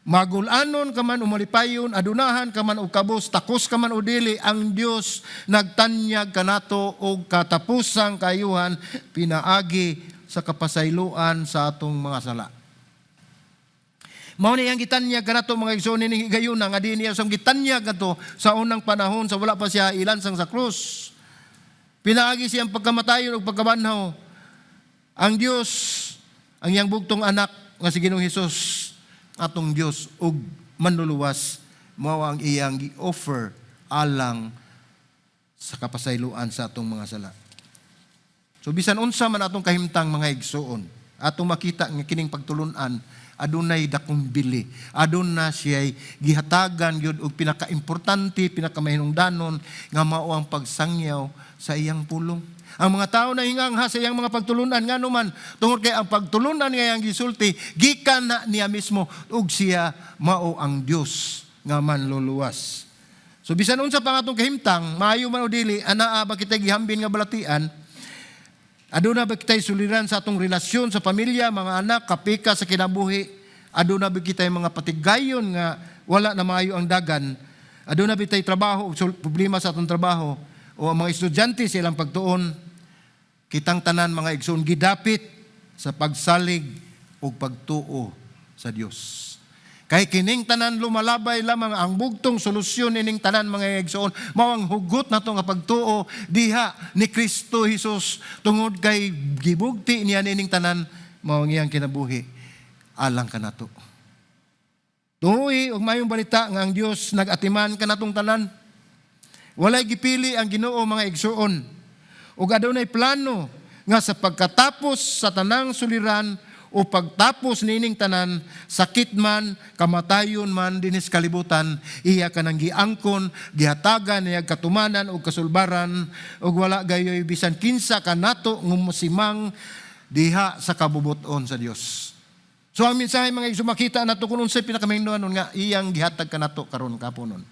magulanon ka man o malipayon, adunahan ka man o kabos, takos ka man o dili, ang Dios nagtanyag kanato og katapusang kaayuhan pinaagi sa kapasayloan sa atong mga sala. Mao ni ang gitanyag kanato, mga igsoon, ning higayuna nga di niya sa gitanyag kadto sa unang panahon sa wala pa siya ilansang sa krus. Pinaagi siyang pagkamatayon ug pagkabanhaw. Ang Dios, ang iyang bugtong anak nga si Ginoong Hesus, atong Dios ug manluluwas, mao ang iyang gi-offer alang sa kapasayloan sa atong mga sala. So bisan unsa man atong kahimtang, mga igsuon, atong makita nga kining pagtulunan adunay dakong bili. Aduna siya'y gihatagan gyud og pinakaimportante, pinakamahinungdanon nga mao ang pagsangyaw sa iyang pulong. Ang mga tao na hingangha sa iyang mga pagtulunan, ngano man? Tungod kay ang pagtulunan nga iyang gisulti gikan na niya mismo ug siya mao ang Dios nga manluluwas. So bisan unsa pa nga atong kahimtang, maayo man o dili, anaa ba kitay gihambin nga balatian? Aduna ba kitay suliran sa atong relasyon sa pamilya, mga anak, kapika sa kinabuhi? Aduna ba kitay mga patigayon nga wala na maayo ang dagan? Aduna ba kitay trabaho, problema sa atong trabaho? O ang mga estudyante sa ilang pagtuon? Kitang tanan, mga igsoon, gidapit sa pagsalig ug pagtuo sa Dios. Kay kining tanan lumalabay lamang ang bugtong solusyon ining tanan, mga igsoon, mao ang hugot nato nga pagtuo diha ni Kristo Jesus, tungod kay gibugti niya nining tanan, mao ang iyang kinabuhi alang kanato. Tuohi og mayong balita nga ang Dios nag-atiman kanatong tanan. Walay gipili ang Ginoo, mga igsuon. Ug adunay plano nga sa pagkatapos sa tanang suliran o pagtapos nining tanan, sakit man, kamatayon man dinis kalibutan, iya kanang giangkon, gihatagan niya katumanan o kasulbaran, ug wala gayoy bisan kinsa kanato nga mosimang diha sa kabubuton sa Dios. So ang mensahe, mga igsoon, makita nato kung unsay pinakamahingnuanon nga iyang gihatag kanato karon kapunon.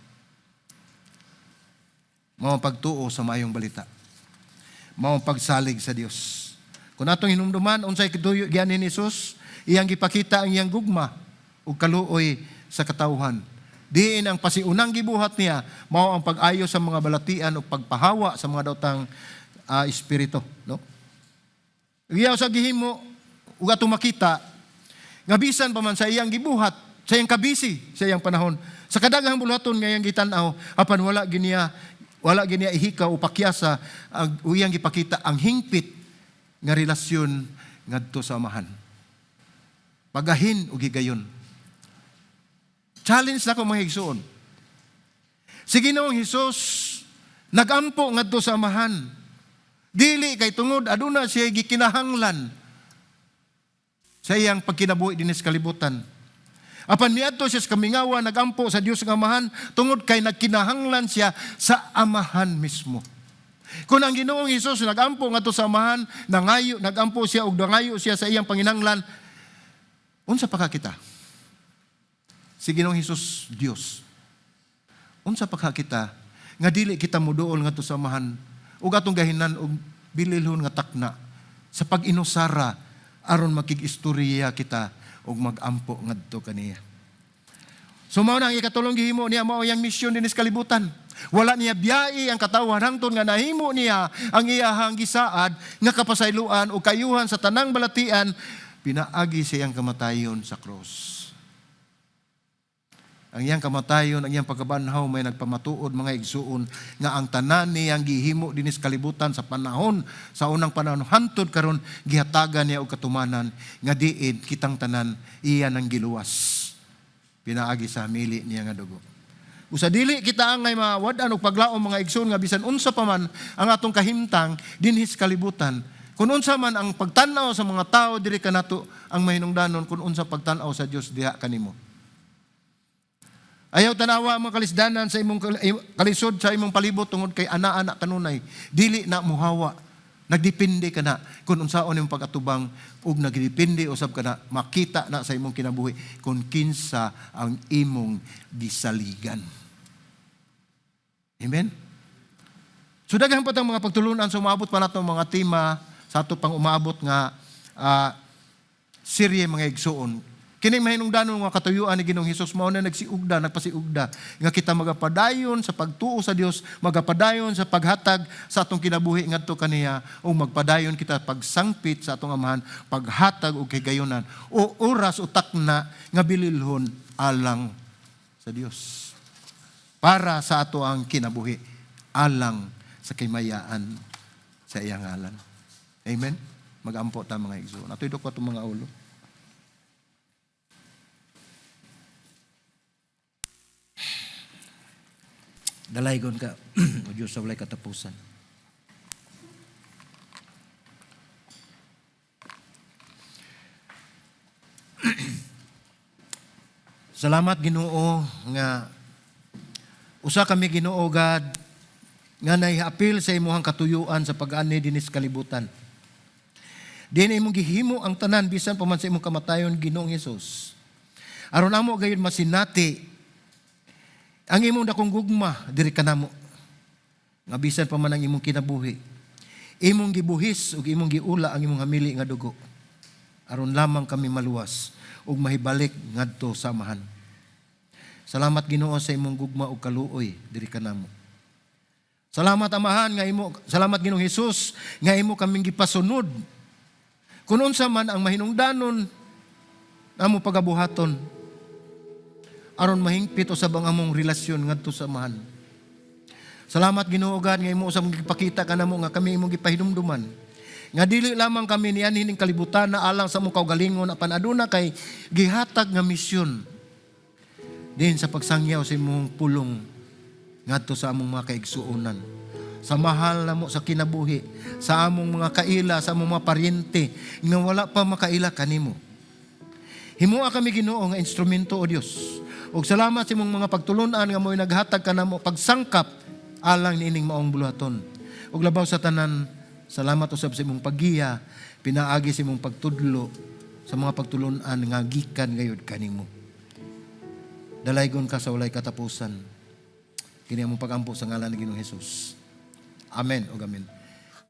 Mao ang pagtuo sa maayong balita. Mao ang pagsalig sa Dios. Kung atong hinumduman unsay katuyo gianhi ni Jesus, iyang gipakita ang iyang gugma ug kaluoy sa katawhan. Diin ang pasiunang gibuhat niya mao ang pag-ayo sa mga balatian ug pagpahawa sa mga daotang espiritu, no? Iya sa gihimo ug atong makita nga bisan pa man sa iyang gibuhat, sa iyang kabisi, sa iyang panahon, sa kadaghang buluhaton nga iyang gitan-aw, apan wala giniya ihikaw o pakyasa ang iyang gipakita ang hingpit nga relasyon ngadto sa Amahan. Pagahin og higayon. Challenge nako, mga igsuon. Si Ginoong Hesus nagampo ngadto sa Amahan. Dili kay tungod aduna siya gikinahanglan sa iyang pagkinabuhi dinis kalibutan. Apan miadto siya sa kamingawa, nagampo sa Dios nga Amahan tungod kay nagkinahanglan siya sa Amahan mismo. Kung ang Ginoong Hesus nagampo ngadto sa Amahan, nangayo, nagampo siya ug nangayo siya sa iyang panginahanglan, unsa pa ka kita? Si Ginoong Hesus Dios. Unsa pa ka kita nga dili kita moduol ngadto sa Amahan ug atong gahinan og bililhon nga takna sa pag-inusara aron makig-istorya kita ug magampo ngadto kaniya? So mao na ang ikatulong gihimo niya, mao iyang misyon dinhi sa kalibutan. Wala niya biyai ang katawhan hangtod nga nahimo niya ang iyahang gisaad nga kapasayloan o kayuhan sa tanang balatian pinaagi sa iyang kamatayon sa cross. Ang iyang kamatayon, ang iyang pagkabanhaw may nagpamatuod, mga igsuon, nga ang tanan niyang gihimo dinhi sa kalibutan sa panahon, sa unang panahon hantod karon, gihatagan niya og katumanan nga diin kitang tanan iya nang giluwas pinaagi sa mili niya nga dugo. Usa dili kita angay mawad-an og paglaom, mga igsoon, nga bisan unsa pa man ang atong kahimtang dinhi sa kalibutan, kung unsa man ang pagtan-aw sa mga tao diri kanato, ang mahinungdanon kung unsa pagtan-aw sa Dios diha kanimo. Ayaw tanawa ang mga kalisdanan sa imong kalisod sa imong palibot tungod kay ana-ana kanunay. Dili na muhawa. Nagdepende ka na kung unsaon imong pag-atubang ug nagdepende usab ka na makita na sa imong kinabuhi kung kinsa ang imong gisaligan. Amen? So daghan pa tang mga pagtulunan sa umabot pa nato mga tema sa ato pang umabot nga serye, mga igsuon. Kini mahinungdanon nga katuyuan ni Ginoong Hesus mao na nagsiugda, nagpasiugda nga kita magapadayon sa pagtuo sa Dios, magapadayon sa paghatag sa atong kinabuhi ngadto kaniya ug magpadayon kita pagsangpit sa atong Amahan, paghatag og kahigayonan o oras o takna nga bililhon alang sa Dios. Para sa ato ang kinabuhi alang sa kaymayaan sa iyang ngalan. Amen. Magampo ta, mga igsoon. Atoy doko atong mga ulo. Dalaygon ka, o Diyos sa walay katapusan. Salamat, Ginoo, nga usa kami, Ginoo God, nga nahiapil sa imuhang katuyuan sa pag-ani dinhi sa kalibutan. Diin imong gihimo ang tanan bisan pa man sa imong kamatayon, Ginoong Hesus. Aron amo gayud masinati ang imong dakong gugma diri kanamo. Nga bisan pa man ang imong kinabuhi, imong gibuhis ug imong giula ang imong hamili nga dugo aron lamang kami maluwas ug mahibalik ngadto sa Amahan. Salamat, Ginoo, sa imong gugma ug kaluoy diri kanamo. Salamat, Amahan, nga imo, salamat, Ginoong Hesus, nga imo kaming gipasunod. Kung unsa man ang mahinungdanon amo pagabuhaton aron mahingpit usab ang among relasyon ngadto sa Amahan. Salamat, Ginoo God, nga imo usab gipakita kanamo nga kami imong gipahinumduman. Nga dili lamang kami nianhi ning kalibutan na alang sa among kaugalingon apan aduna kay gihatag nga misyon din sa pagsangyaw sa imong pulong ngadto sa among mga kaigsuonan. Sa mahal namo sa kinabuhi, sa among mga kaila, sa among mga paryente nga wala pa makaila kanimo. Himoa kami, Ginoo, nga instrumento, o Dios. Ug salamat sa imong mga pagtulunan nga mo'y naghatag kanamo pagsangkap alang niining maong buluhaton. Ug labaw sa tanan, salamat usab sa imong paggiya pinaagi sa imong pagtudlo sa mga pagtulunan nga gikan gayud kanimo. Dalaygon ka sa walay katapusan. Kini among pagampo sa ngalan ni Ginoong Hesus. Amen ug amen.